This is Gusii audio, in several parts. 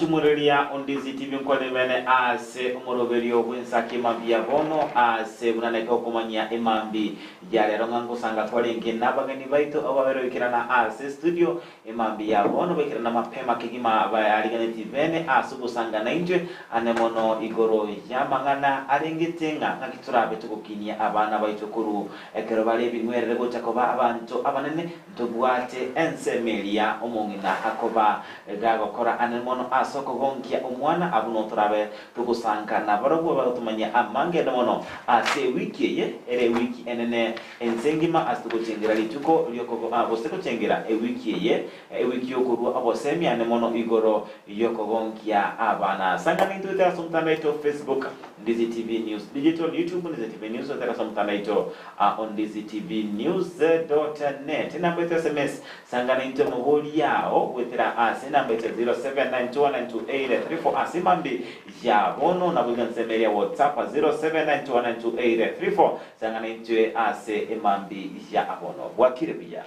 Mwanchumureria Ondizi TV nkwane bene ase omoroberio bw'ensaki emambi ya bono ase buna neke okomanyia emambi ya rero ng'a ngosanga twarenge nabageni baito abo babere goikerana ase studio emambi ya bono baikerana mapema kegima baariganeti bene ase ogosanga naintwe ane mono igoro y'amang'ana arengete ng'a ng'aki torabe togokinia abana baito korwa ekero bare ebing'werere gocha koba abanto abanene Ntobwate ensemo eria omong'ina akoba gagokora ane mono ase okogonkia omwana, abwo notorabe togosanka nabarobwo bagotomanyia amangene mono ase ewiki eye ere ewiki enene ense engima ase togochengera rituko riokogo gose gochengera ewiki eye ewiki yokorua obosemia ane mono igoro yokogonkia abana. Sang'ana intwe goetera ase omotandao oito Facebook, Ndizi TV News Digital, YouTube, Ndizi TV News, goetera ase omotandao oito Ondizi TV News dot net. Enamba yaito ya sms, Sangana intwe mobori yao goetera ase enamba yaito ya 0792192834 ase mambi ya bono naboigo ensemo eria WhatsApp 0792192834 Sangana intwe ase emambi ya bono. Bwakire buya.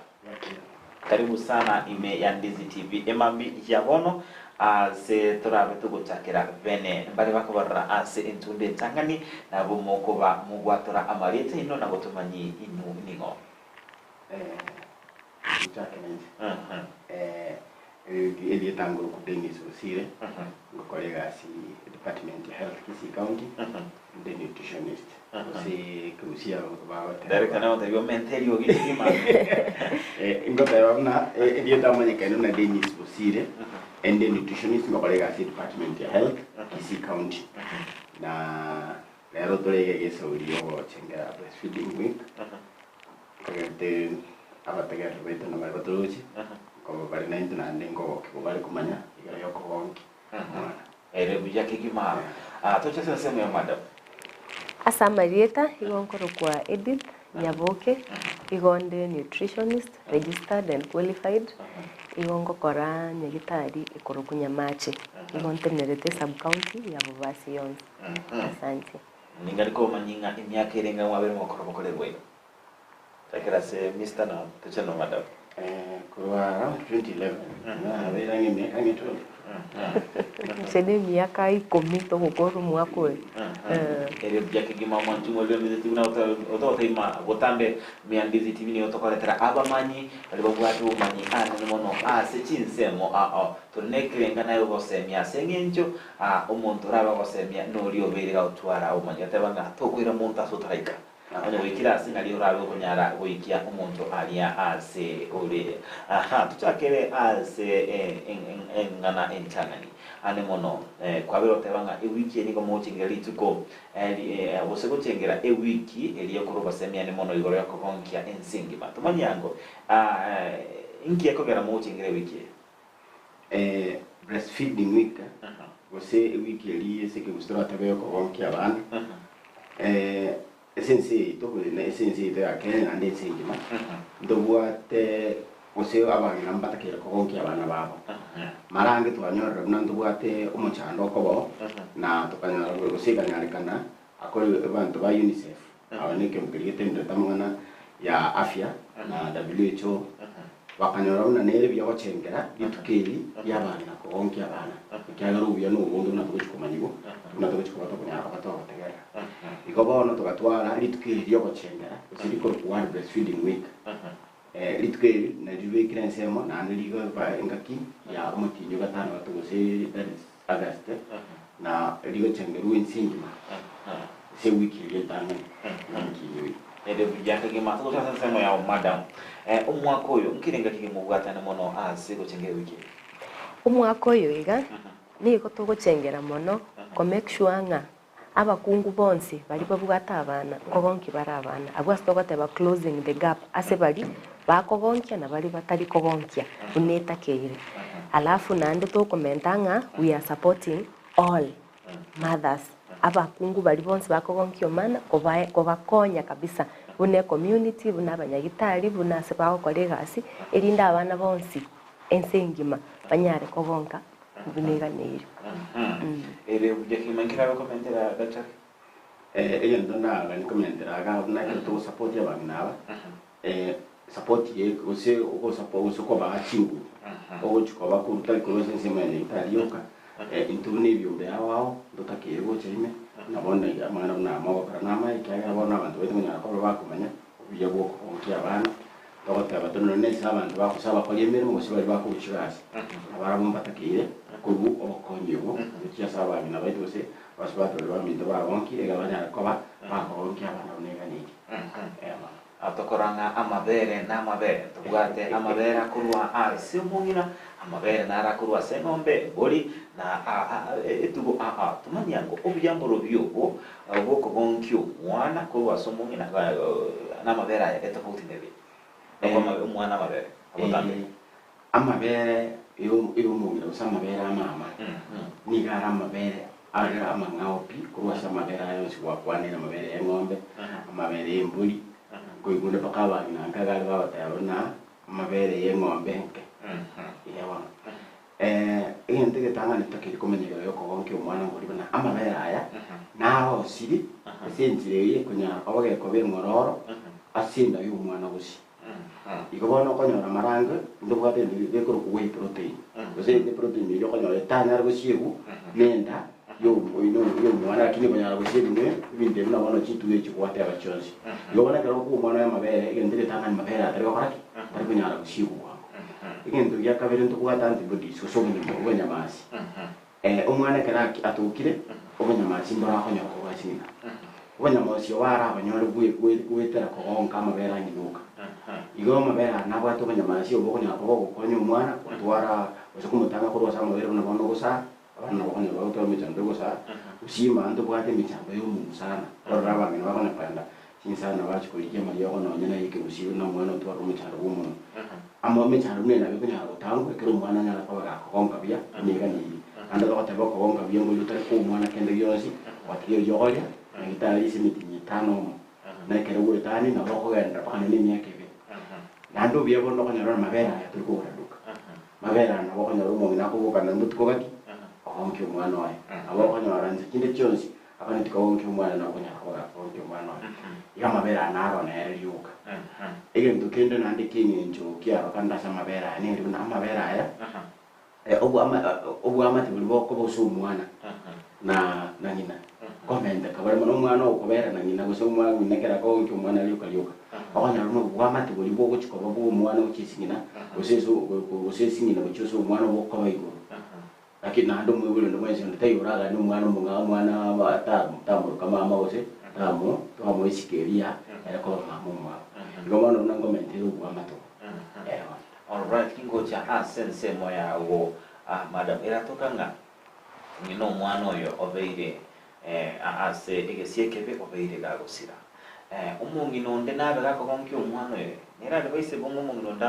Karibu sana ime ya Ndizi TV emambi ya bono ase torabe togochakera bene mbare bakobarora ase entunda entang'ani nabo mokoba mogwatora amarieta aino na gotomanyi inu ning'o. Nchake nainche. Erieta ngoroku Dennis Bosire, ngokora egasi department ya health Kisii County, inde nutritionist gose ekegusii abanto bagoteba. Director naye otebia omente eriogi rigima. Ngoteba buna erieta amanyekaine buna Dennis Bosire, inde nutritionist ngokora egasi department ya health Kisii County. Na rero tore iga egesauri ogochengera breastfeeding week, Togente abategereri baito na baria batoroche, nkoba bare naintwe naende nkogokigwa bare komanya igoro y'okogonkia omwana. Ere buya kegima. Toche ase ensemo ya madam. Ase amarieta igo nkorokwa Edith Nyaboke, igo nde nutritionist, registered and qualified, igo ngokora nyagitari ekorokwa Nyamache, igo ntenerete esub county ya Bobasi yonsi. Asante. Ningari komanya ng'a emiaka ere ng'a mwabeire mogokora obokoreri bwaino. Chakera ase Mister na toche na madam. Korwa around 2011 nabeire ang'e emiaka ang'e 12. Inche ne emiaka ikomi togokora omwaka oyo. Erio buya kegima omwanchi ng'orire Ndizi TV na otogoteima botambe mia Ndizi TV nigo tokoretera abamanyi baria babwate obomanyi anene mono ase chinsemo ao. Tore nekerenga naye ogosemia ase eng'encho omonto orabe ogosemia noria obeire gagotwara obomanyi. Gateba ng'a tokoira monto ase otaraika. Onye goikire ase nario orabe okonyara goikia omonto aria aase ore. Aha, tochakere ase eng'ana entang'ani. Ane mono, kwabeire goteba ng'a ewiki eye nigo mogochengera rituko gose gochengera ewiki eria ekorwa obosemi ane mono igoro y'okogonkia ense engima. Tomanye ango, inki ekogera mogochengera ewiki eye? Breastfeeding week, gose ewiki eria ase ekegusii toratebe y'okogonkia abana. Ase ense yaito na ase ense yaito ya Kenya naende ense engima, ntobwate gose abang'ina mbatakeire kogonkia abana babo. Mara ange twanyorire buna ntobwate omochando okobao, na tokanyora gose ekanyarekana akore abanto ba UNICEF, aba na ekeombe keria getenderete amang'ana ya afya na WHO, Bakanyora buna nere buya gochengera rituko eri ri'abang'ina kogonkia abana, ekiagera obuya nobonge buna togochia komanyigwa, buna togochia koba tokonyara koba togotegerera. Igo bono togatwara rituko eri ri'ogochengera, gose rikorokwa World Breastfeeding Week. Rituko eri nario ribekire ensemo naende rigoba engaki ya omotienyi o gatano gato gose that is August, na rigochengerwa ense engima ase ewiki eria entang'ani y'omotienyi oyo. Ere buya kegima ase gocha ase ensemo yao madam. Omwaka oyo nkirenga ki mobwatane mono ase gochengera ewiki eye? Omwaka oyo iga nigo togochengera mono ko make sure ng'a abakungu bonsi baria babwate abana nkogonkia bare abana. Abwo ase togoteba closing the gap ase baria bakogonkia na baria batari kogonkia buna etakeire. Alafu naende tokomenta ng'a we are supporting all mothers, abakungu baria bonsi bakogonkia omwana kobae kobakonya kabisa buna ecommunity, buna abanyagitari, buna ase bagokora egasi, erinde abana bonsi ense engima banyare kogonka buna eganeiri. Ere buya kegima nkerabe komentera daktari? Egento ndaganie komentera iga buna ekero togosupport abang'ina aba, support eye gose ogosupport gose kobaa chinguru, ogochi koba korwa tari korwa ase ensemo ya nyagetari yoka. Intwe buna ebiombe ao ao ntotakeire gocha ime, na bono iga amang'ana buna aya mogokora namaye, ekiagera bono abanto baito konyara koba bakomanya obuya bw'okogonkia abana, togoteba tore nonya nese abanto bagose abakori emeremo gose baria bakorwa chigasi, nabarabwo mbatakeire korwa obokonyi obo gochia ase abang'ina baito gose abasubati baria baminto bagonkire, iga banyare koba bakogonkia abana buna eganeirie. Ee bono. Tokora ng'a amabere namabere, tobwate amabere akorwa ase omong'ina, amabere naro akorwa ase eng'ombe, embori, na etugo aa. Tomanye ango obuya mborobio obo bw'okogonkia omwana korwa ase omong'ina namabere aya etofauti nebi okoa omwana amabere agotambe. Amabere y'omong'ina gose amabere a mama nigo are amabere are amang'ao pi korwa ase amabere aya onsi gwakwanire, amabere y'eng'ombe, amabere y'embori, nkoigwa onde mpaka abang'ina nka iga are bagoteba buna amabere y'eng'ombe enke. Eeh bono. Egento egetang'ani totakeire komanya igoro y'okogonkia omwana ngori buna amabere aya narosiri ase enchera eye ekonyara koba gekoba eng'ororo ase enda y'omwana gose. Igo bono okonyora amarange ntobwate egento gekorokwa whey protein, gose eprotein eria okonyora etanyare gosiegwa na enda y'omwana lakini ekonyara gosiegwa ne ebinto ebi buna bono chitugo echi gwateba chionsi. Igo bono ekero okoa omwana oye amabere, egento egetang'ani mabere aya tari gokora ki? Tari konyara gosiegwa bwango. Egento gia kabere ntobwate antibodies gose obonyamasi. Omwana ekero atokire, obonyamasi mboro akonyora korwa ase ng'ina. Obonyamasi obo arabonyore goetera kogonka amabere a ng'ina oka. Igo amabere aya nabwate obonyamasi obo okonyara koba ogokonya omwana gotwara gose komotanga korwa ase amabere buna bono ogosaa, abana nabo okonyora bagotwara emechando ya ogosaa, gose ime ntobwate emechando ya omonwa sana, orore abang'ina bakonya kogenda Chinsana bachia korigia amariogo nonya na ekegusii buna omwana otware omochando bw'omonwa. Amo emechando buna eye nabo ekonyara gotangwa ekero omwana anyare koba gakogonka buya emiaka neyio. Naende togoteba okogonka buya ngoria otari koa omwana kende gionsi, gwatiga erio okoria, nyagetari ase emetienyi etano omo. Na ekero goetania nabo okogenderera mpaka nonya emiaka ebere. Naende obuya bonde okonyora ore mabere aya tori kogora duka. Mabere aya nabo okonyora omong'ina akoboka nonya botuko gati, ogonkia omwana oye. Nabo okonyora inse chinde chionsi Abana tikogonkia omwana na okonyara koba gakogonkia omwana oye. Iga amabere aya naro nere rioka. Egento kende naende ki'eng'encho kiarokande ase amabere aya neri buna amabere aya obwamate boria bokoba ase omwana na na ng'ina komenteka bore mono omwana okobera na ng'ina gose omwana ng'ina ekero akogonkia omwana rioka rioka okonyora buna obwamate boria bogochia koba bwa omwana gochia ase ng'ina gose ase gose ase ng'ina gochia ase omwana bokoba igoro. Naki naende omoibori onde bwensi onde taiyo oraganie omwana omong'ao omwana tamoroka mama gose tamoa esiko eria ere koba mama omwabo. Igo bono buna nkomentere obwamate obo. Ere bono. Alright, kingocha ase ensemo yago madam, eratoka ng'a ng'ina omwana oyo obeire ase egesie ekebe obeire gagosira. Omong'ina onde nabe gakogonkia omwana oyo, nere aria baise bong'e omong'ina onde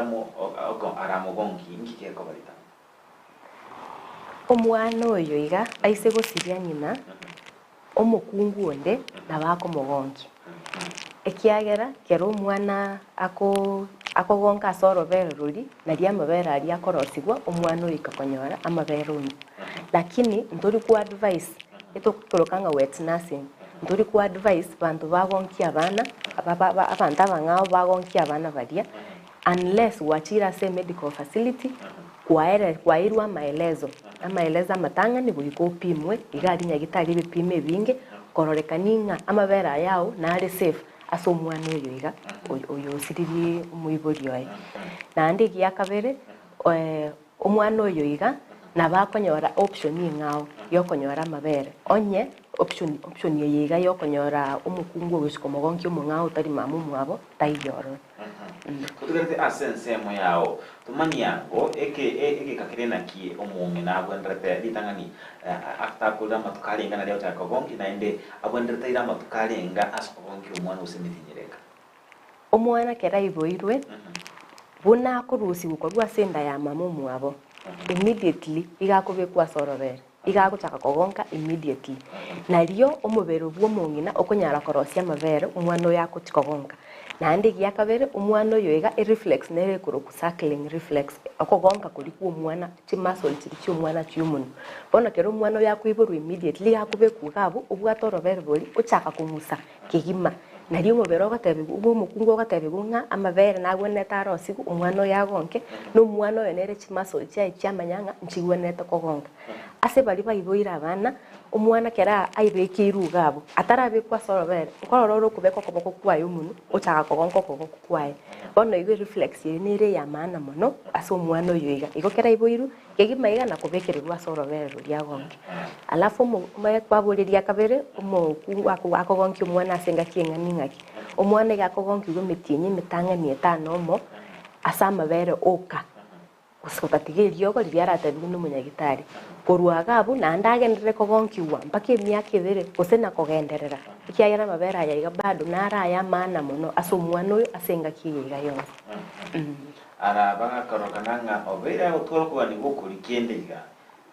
aramogonkie, inki gekoba ritang'ani? Omwana oyo iga aise gosiria ng'ina, omokungu onde nabo akomogonkia, ekiagera kera omwana akogonka ase orobere roria, nario amabere aria akorosigwa, omwana oika konyora amabere onywa. Lakini ntori ko advise, etokoroka ng'a wet nursing, ntori ko advise banto bagonkie abana, abanto abang'ao bagonkie abana baria, Unless gwachire ase emedical facility kwaere kwairwe amaelezo, amaelezo amatang'ani goika opimwe, iga aria nyagitari ebipimo ebinge kororekani ng'a amabere aya ao nare safe ase omwana oyo iga oyo oyosiririe omoibori oye. Naende egia kabere omwana oyo iga nabo akonyora option eng'ao yokonyora amabere onye option option eye iga yokonyora omokungu ogochia komogonkia omong'ao otari mama omwabo taiyo ororo. Totigarete ase ensemo yao, tomanyie ango eke egeka kere naki omong'ina abwenerete ritang'ani atakorire amatuko arenga nario agochaka kogonkia, naende abwenerete aire amatuko arenga ase okogonkia omwana gose emetienyi erenga. Omwana kera aiboirwe, buna akorusigwa korwa ase enda ya mama omwabo, immediately iga akobekwa ase orobere. Iga agochaka kogonka immediately. Nario omobere bw'omong'ina okonyara korosia amabere omwana oyo agochi kogonka. Naende egia kabere, omwana oyo iga ereflex nere ekorokwa suckling reflex, okogonka koria kwa omwana, chimuscle chiria chia omwana chia omonwa. Bono ekero omwana oyo akoiborwa immediately iga akobekwa iga abwo, obwate orobere boria, ochaka kong'usa kegima. Nario omobere ogotebiwa bwa omokungu ogotebiwa ng'a amabere nagwenerete arosigwe omwana oyo agonke, na omwana oyo nere chimuscle chiaye chiamanya ng'a nchigwenerete kogonka. Ase baria baiboire abana, omwana kera aibekeirwe iga abwo, atarabekwa ase orobere, nkorora ore okobeka okoboko kwaye omonwe, ochaka kogonka okoboko kwaye. Bono igo ereflex eye nere eya maana mono ase omwana oyo iga. Igo kera aiboirwe, kegima iga nakobekererwa ase orobere roria agonke. Alafu omo omanye kwaboria ria kabere, omokungu ako akogonkia omwana ase engaki eng'ani ng'aki. Omwana iga akogonkiwa emetienyi emetang'ani etano omo, ase amabere oka. Gose gotatiga eriogo riria aratebiwe nomonyagitari. Korwa iga abwo naende agenderere kogonkigwa mpaka emiaka ebere, gose na kogenderera, ekiagera amabere aya iga bado naro aya amaana mono ase omwana oyo ase engaki eye iga yonsi. Ara bagakorokana ng'a obeire agotwara okogania gw'okoria kende iga,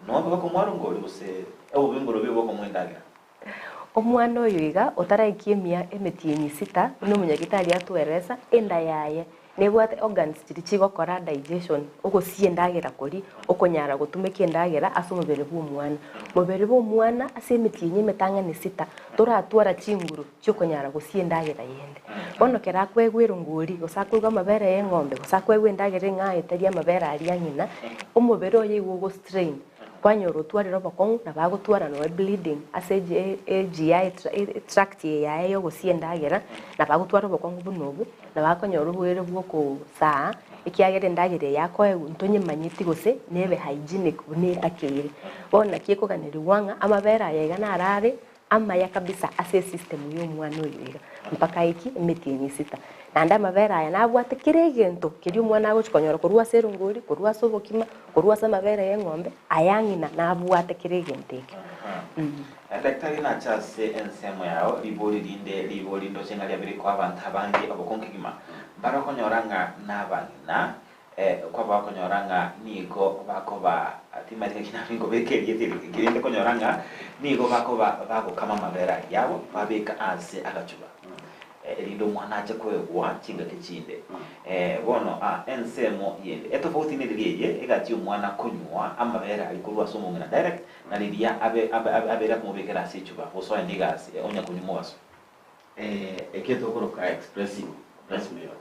nobe bakomwarunga oria gose obobe mborobio bw'okomoa endagera. Omwana oyo iga otaraikia emia emetienyi sita buna omonyagitari atweresa, enda yaye nebwate organs chiria chigokora digestion, ogosia endagera koria, okonyara gotumeka endagera ase omobere bwa omwana. Mobere bwa omwana ase emetienyi emetang'ani sita, toratwara chinguru chiokonyara gosia endagera yende. Bono ekero akoegwa erongori, gose akoegwa amabere ya eng'ombe, gose akoegwa endagera eng'ao etari amabere aria ng'ina, omobere oye igo ogo strain. Kwanyora otwarire obokong'u nabo agotwara noe bleeding ase GI tract eye yaye yogosia endagera, nabo agotwara obokong'u buna obwo, nabo akonyora oborwaire bwa okosaa, ekiagera endagera eye akoegwa ntonyemanyeti gose nebe hygienic buna etakeire. Bono naki ekoganerigwa ng'a amabere aya iga narare amaya kabisa ase esystem ya omwana oyo iga, mpaka aikie emetienyi sita. Naende amabere aya nabwate kera egento keria omwana agochi konyora korwa ase erongori, korwa ase obokima, korwa ase amabere ya eng'ombe, aya ng'ina nabwate kera egento ekio. Daktari nache ase ensemo yao, ribori rinde ribori ndoche ng'a riabeire koa abanto abange obokongu kegima, mbare okonyora ng'a nabang'ina Kwaba okonyora ng'a nigo bakoba, timanyeti ng'aki nabo inkobeka erieta eri, rinde konyora ng'a nigo bakoba bagokama amabere aria abo, babeka ase agachuba, erinde omwana ache koegwa chingaki chinde. Bono ensemo yende, etofauti neriria eye, egati omwana konywa amabere aria korwa ase omong'ina direct, na riria abe abe abeire akomobekera ase echuba, gose onye nigo ase onya konywa mogaso. Eke tokoroka expressing breast milk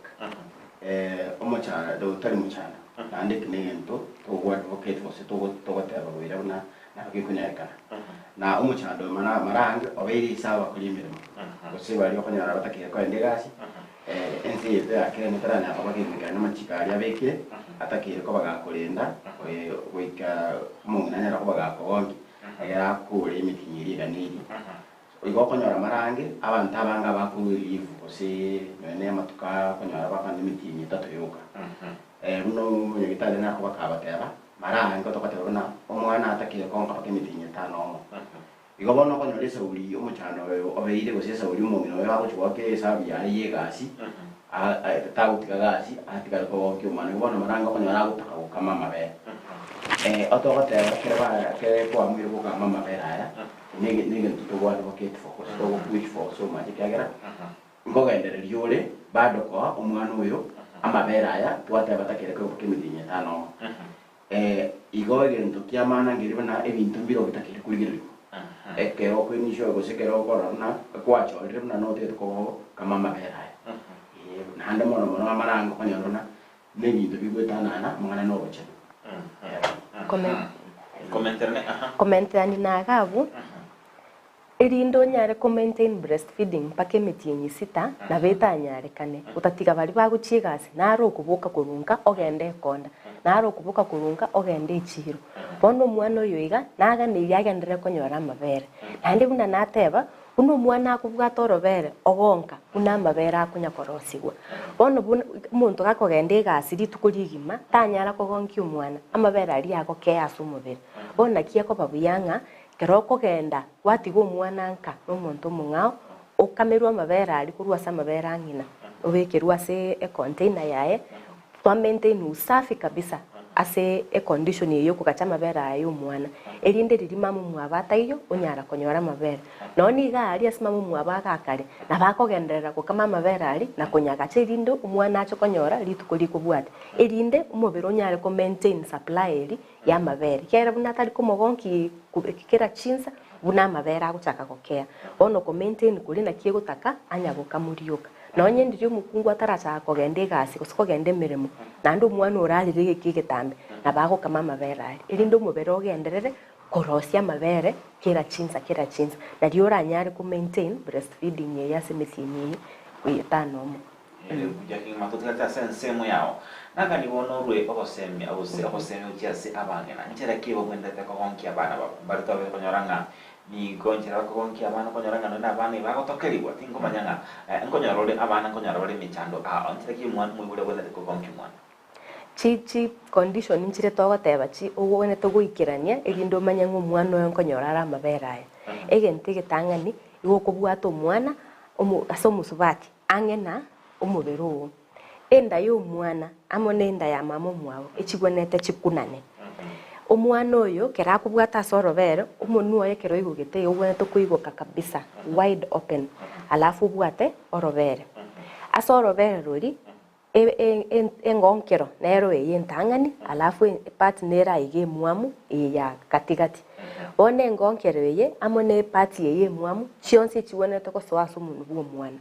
omochara tari mochando naende eki negento togo advocate gose togoteba boira buna nabo gekonyarekana. Na omochando oyo mara mara ange obeire ase abakori emeremo gose baria okonyora batakeire kogenda egasi ense yaito ya Kenya teranyara koba kegoikerania amachiko aria abekire atakeire koba gakorenda goika omong'ina anyare koba gakogonkia egere akore emetienyi eria eganeiri. Igo okonyora mara ange abanto abange abakorwa elivu gose nonya ne amatuko aya okonyora bakonyora emetienyi etato yoka. Buna omonyagitari nakoba kabateba, mara ange togoteba buna omwana atakire konka mpaka emetienyi etano omo. Igo bono okonyora esauri omochando oyo obeire gose esauri omong'ina oyo agochi goaka esabu yaye ya egasi, tagotiga gasi atigare kogokia omwana. Igo bono mara ange okonyora agotaka gokama amabere. Otogoteba ekero ba ekere kwaamwire gokama amabere aya. Negento togo advocate for gose togo push for so much ekiagera nkogendereria ore bado koa omwana oyo amabere aya twateba takere koebuka emetienyi etano omo. Igo egento kia maana nkeri buna ebinto mbire obitakeri korigererigwa ekero okoinishwa gose ekero okorora buna kwachorire buna notagete kama amabere aya. Naende mono mono amarango okonyora buna Nebinto bigoetanana amang'ana nobochenu. Komenterane, aha. Komenterani na iga abwo, erinde onyare ko maintain breastfeeding mpaka emetienyi sita, nabo etanyarekane, otatiga baria bagochia egasi, naro okoboka korwa nka ogende ekonda, naro okoboka korwa nka ogende echiro. Bono omwana oyo iga, naganeirie agenderere konyora amabere. Naende buna nateba, Buna omwana akobwata orobere ogonka, buna amabere akonya korosigwa. Bono buna omonto gakogenda egasi rituko rigima, tanyara kogonkia omwana, amabere aria agokea ase omobere. Bono naki ekoba buya ng'a ekero okogenda gwatiga omwana nka na omonto omong'ao, okamerwe amabere aria korwa ase amabere a ng'ina, obekerwe ase econtainer yaye, Twa maintain usafi kabisa ase econdition eye yokogacha amabere aya yomwana, erinde riria mama omwabo ataiyo onyara konyora amabere. Nonya nigo aria ase mama omwabo agakare, nabo akogenderera gokama amabere aria na konyagacha erinde omwana ache konyora rituko rikobwatia, erinde omobere onyare ko maintain supply eria ya amabere. Ekiagera buna atari komogonki kera chinsa. Buna amabere agochaka gokea. Bono ko maintain koria naki egotaka anya gokamorioka. Nonye ndiria omokungu atarachaka kogenda egasi gose kogenda emeremo, naende omwana orarire egeka egetambe, nabo agokama amabere aria, erinde omobere ogenderere korosia amabere kera chinsa kera chinsa. Nario oranyare ko maintain breastfeeding eye ase emetienyi eye etano omo. Ere buya kegima totigate ase ensemo yao. Nagani bono orue ogosemia gose ogosemia gochia ase abang'ina. Nchera ki bagwenerete kogonkia abana babo? Mbare twabete konyora ng'a nigo nchera bakogonkia abana okonyora ng'a nonye abana ebagotokerigwa. Tinkomanya ng'a nkonyora ore abana nkonyora bare emechando ao. Nchera ki omwana omoibori agwenerete kogonkia omwana? Chi chi condition nchire togoteba chi ogwenerete goikerania erinde omanye ng'a omwana oyo nkonyora are amabere aya. Egento egetang'ani, igo okobwata omwana omo ase omosubati ang'e na omobere oo. Enda y'omwana amo nenda ya mama omwabo echigwenerete chikunane. Omwana oyo ekero akobwata ase orobere, omonwe oye ekero oigogete iga ogwenerete koigoka kabisa, wide open, alafu obwate orobere. Ase orobere roria, engonkero nero eye entang'ani, alafu epart nere aiga emwamu eye ya gatigati. Bono engonkero eye amo ne epart eye emwamu, chionsi echigwenerete gosoa ase omonwe bwa omwana.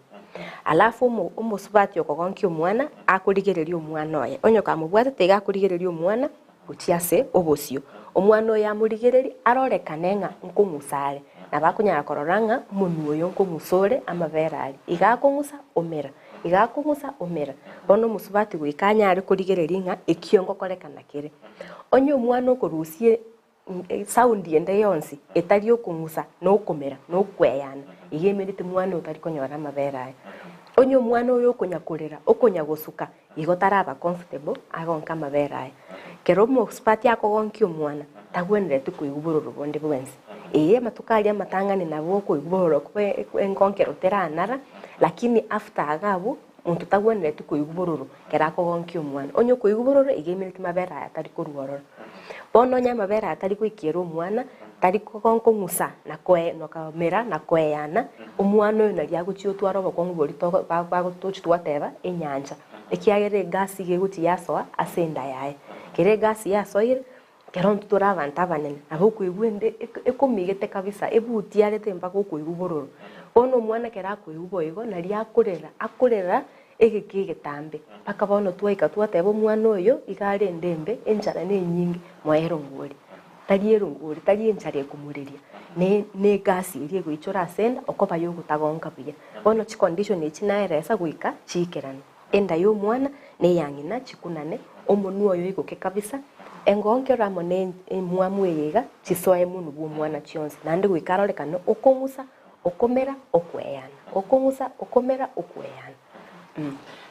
Alafu omo omosubati okogonkia omwana, akorigereria omwana oye. Onye kamobwatete iga akorigereria omwana gochia ase obosio. Omwana oyo amorigererie arorekane ng'a nkong'usa are. Nabo akonyara korora ng'a omonwe oyo nkong'usa ore amabere aria. Iga akong'usa, omera, iga akong'usa, omera. Bono omosubati goika anyare korigereria ng'a ekio ngokorekana kere. Onye omwana okorusia Esaundi ende yonsi etari okong'usa na okomera na okweyana, iga emerete mwana otari konyora amabere aya. Onye omwana oyo okonya korera, okonya gosuka, igo taraba comfortable agonke amabere aya. Kero omosubati akogonkia omwana, tagwenereti koigwa bororo bonde bwensi. Ee, amatuko aria amatang'ani nabo okoigwa bororo kobe engonkero teranara, lakini after iga abwo, monto tagwenereti koigwa bororo ekero akogonkia omwana. Onye okoigwa bororo, iga emereti mabere aya tari korwa ororo. Bono onye amabere aya tari goikera omwana, tari kong'usa na koe na komera na koeyana, omwana oyo naria agochia otware obokong'u boria togo ba bagotochi twateba enyancha, ekiagera egasi iga egochia yasoa ase enda yaye. Kera egasi yasoire, ekero intwe tore abanto abanene, nabo okoigwa ende ekomigete kabisa, ebutiarete mpaka okoigwa bororo. Bono omwana ekero akoigwa boigo, naria akorera, akorera Egeka egetambe, mpaka bono twaika twateba omwana oyo iga arende embe, enchara nenyinge, moe erongori. Tari erongori, tari enchara ekomoreria, ne negasi eria egoichora ase enda okoba yogotagonka buya. Bono chicondition echi naeresa goika chiikerane. Enda ya omwana na eya ng'ina chikunane, omonwe oyo oigoke kabisa, engonkero amo ne emwamu eye iga, chisoe monwe bwa omwana chionsi. Naende goika arorekane okong'usa Okomera okweyana, okong'usa, okomera okweyana.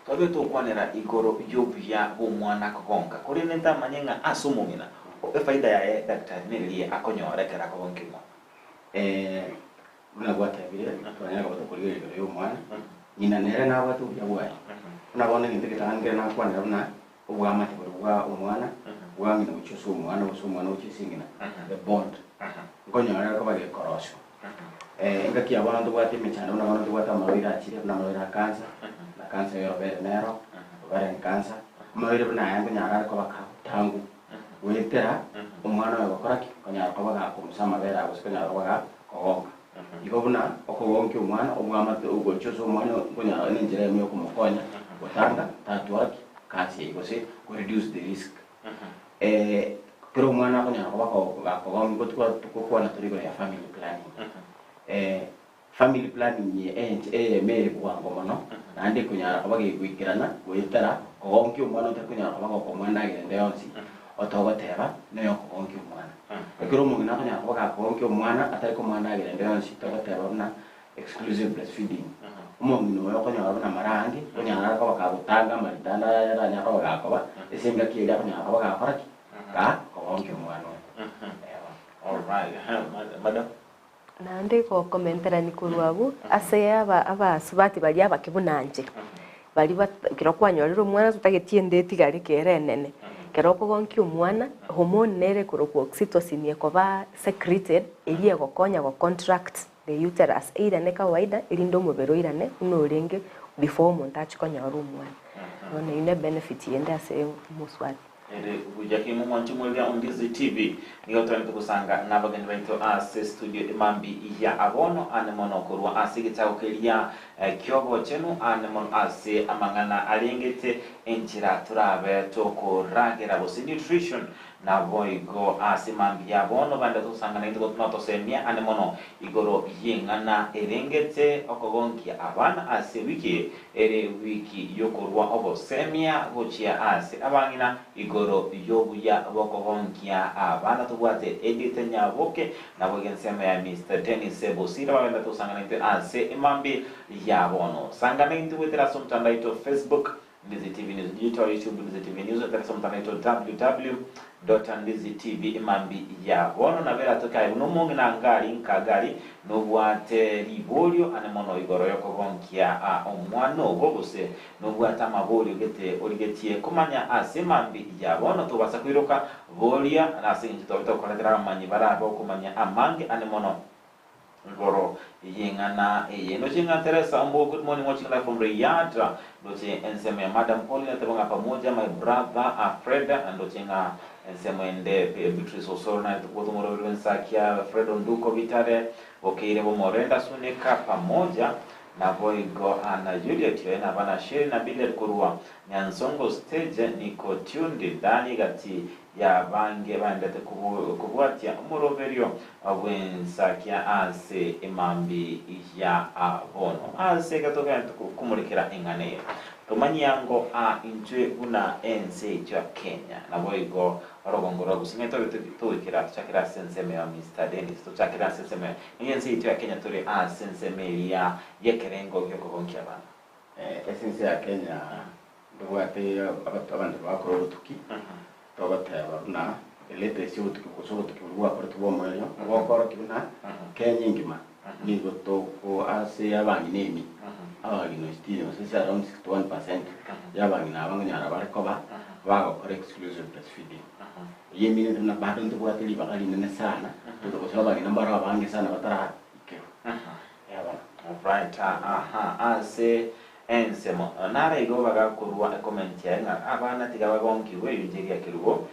Twabe tokwanera igoro y'obuya bw'omwana kogonka, korende ntamanye ng'a ase omong'ina, efaida yaye daktari neria akonyora ekero akogonkia omwana. Buna gwatebire, twanyara koba tokorigereria igoro y'omwana, ng'ina nere nabwate obuya bwaye. Buna bono egento egetang'ani nkere nakwanera buna obwamate boria bwa omwana, bwa ng'ina gochia ase omwana gose omwana gochia ase ng'ina, the bond, nkonyora ere koba gekorosiwa. Engaki ya bono ntobwate emechando buna bono ntobwate amarwaire achire buna amarwaire a cancer, na cancer ya orobere nero, ovarian cancer, amarwaire buna aya nkonyara are koba kagotangu goetera omwana oyo gokora ki? Konyara koba gakomusa amabere aye gose konyara koba gakogonka. Igo buna okogonkia omwana obwamate ogochia ase omwana nkonyara ne enchera eyemo ya okomokonya gotanga tatwara ki? Cancer eywo gose ko reduce the risk. Kera omwana akonyara koba gakogong'igwa togokwana tore igoro ya family planning. Family planning eye enche eyemo ere bwango mono, naende ekonyara koba gegoikerana goetera kogonkia omwana otari konyara koba gokomoa endagera ende yonsi, otogoteba noyo okogonkia omwana. Ekero omong'ina akonyara koba gakogonkia omwana atari komoa endagera ende yonsi, togoteba buna exclusive breastfeeding. Omong'ina oyo okonyora buna mara aange, okonyara are koba kagotanga amarita ande aranyare koba gakoba, ase engaki eria akonyara koba gakora ki? Gakogonkia omwana oyo. Eeh. Alright, madam. Naende gokomenterani korwa abwo ase aba abasubati baria abake buna inche, baria bat ekero kwanyorire omwana totageti ende etigare kere enene, ekero okogonkia omwana, hormone nere ekorokwa oxytocin ekoba secreted, eria egokonya go contract the uterus eirane kawaida erinde omobere oirane buna orenge before omonto achie konyora omwana. Bono eyio ne benefit ende ase omosubati. Ere buya kegima omwanchi omoriri o Ndizi TV. Nigo twarente gosanga nabageni baito ase studio emambi ya abono ane mono korwa ase egetago keria kiobochenu ane mono ase amang'ana arengete enchera torabe tokoragera gose nutrition Naboigo ase mambia bono bande tosangana intwe notosemia ane mono igoro y'eng'ana erengete okogonkia abana ase ewiki ere ewiki y'okorua obosemia gochia ase abang'ina igoro y'obuya bw'okogonkia abana tobwate Edith Nyaboke naboigo ensemo ya Mister Dennis Bosire bagende tosangana intwe ase emambia ya bono. Sangana intwe goetera ase omotandao oito Facebook Ndizi TV News Digital, YouTube Ndizi TV News, eterese omotandao oito www.ndizitv emambi ya bono nabo eratoke aye buna omong'ina ngari nka gari nobwate riborio ane mono igoro yokogonkia a omwana ogo gose nobwate amaborio gete origetie komanya ase emambi ya bono tobasa koiroka boria ase eng'encho twabe tokoretera abamanyi barabe okomanya amange ane mono Igoro y'eng'ana eye. Ndoche ng'a Teresa Ombugo good morning watching live from Riyadh. Ndoche ensemo ya Madam Pauline ateba ng'a pamoja my brother Fred. Ndoche ng'a ensemo ende Beatrice Osoro naye tobwate omoroberi bw'ensakia Fred Onduko Bitare Bokeire Bomorenda Sunika pamoja naboigo Anna Juliet oye na abana Sheri na Billiard korwa Nyansongo stage niko tuned ndani gati y'abange baendete kobwatia omoroberio bw'ensakia ase emambi ya bono. Ase iga togende komorekera eng'ana eye, tomanyie ango a intwe buna ense yaito ya Kenya, naboigo orogongo rwa Gusii. Ng'ai tobe togoikera tochakere ase ensemo ya Mister Dennis, tochakere ase ensemo ya ng'ai ense yaito ya Kenya tore ase ensemo eria y'ekerengo gi'okogonkia abana. Ase ense ya Kenya Ntobwate abanto bagokora obotuki, togoteba buna elatest y'obotuki gose obotuki boria bwakoretwe bw'omoerio, bokorokia buna Kenya engima nigo toko ase abang'ina ime, abang'ina sitini gose ase around 61% ya abang'ina aba nkonyara bare koba bagokora exclusive breastfeeding. Eyio eminente buna bado ntobwate ribaga rinene sana, gose abang'ina mbaro abange sana bataraikerwa. Yabona. Right, aha, ase Ensemo, naro igo bagakorua ecomment yaye ng'a abana tiga bagonkigwe ebinto ebi ekerubo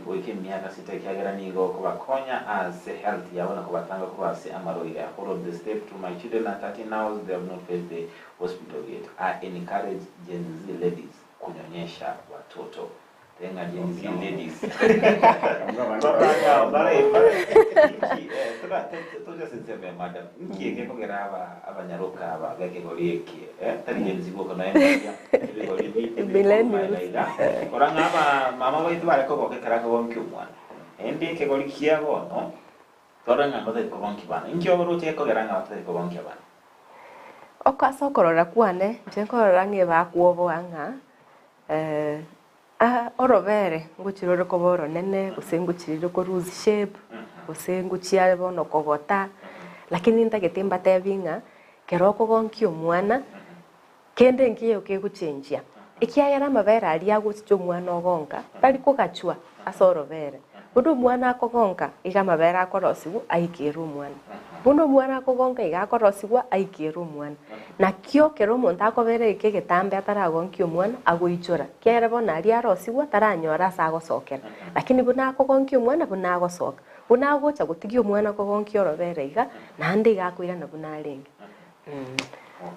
goika emiaka sita ekiagera nigo okobakonya ase health yabo na kobatanga korwa ase amarwaire. I followed the step to my children are 13 now they have not faced the hospital gate. I encourage Gen Z ladies kunyonyesha watoto. Teng'a Gen Z ladies. Nki gekogera aba abanyaroka aba bekegori eke eh, tari Gen Z boka noe mbaria ebigori Millennials. iga ora ng'a aba mama baito bare kogoka ekero akogonkia omwana ende ekegori kia bono tore ng'a mbatari kogonkia bana inki oroche gekogera ng'a batari kogonkia bana. Oko ase okorora kwane, inche nkorora ng'a ebakwoboa ng'a Orobere ngochia rore koba oronene, gose ngochia rire ko loose shape, gose ngochia bono kogota, lakini ntagete mbatebi ng'a, kero okogonkia omwana, kende nkiyo kegochenjia, ekiagera amabere aria agochicha omwana ogonka, tari kogachwa ase orobere. Buna omwana akogonka, iga amabere akorosigwa aikere omwana. Buna omwana akogonka iga akorosigwa aikere omwana. Nakio kera omonto akobera eke egetambe ataragonkia omwana, agoichora, ekiagera bono aria arosigwa taranyore ase agosokera. Lakini buna akogonkia omwana buna agosoka. Buna agocha gotigia omwana kogonkia orobere iga, naende iga akoirana buna arenge.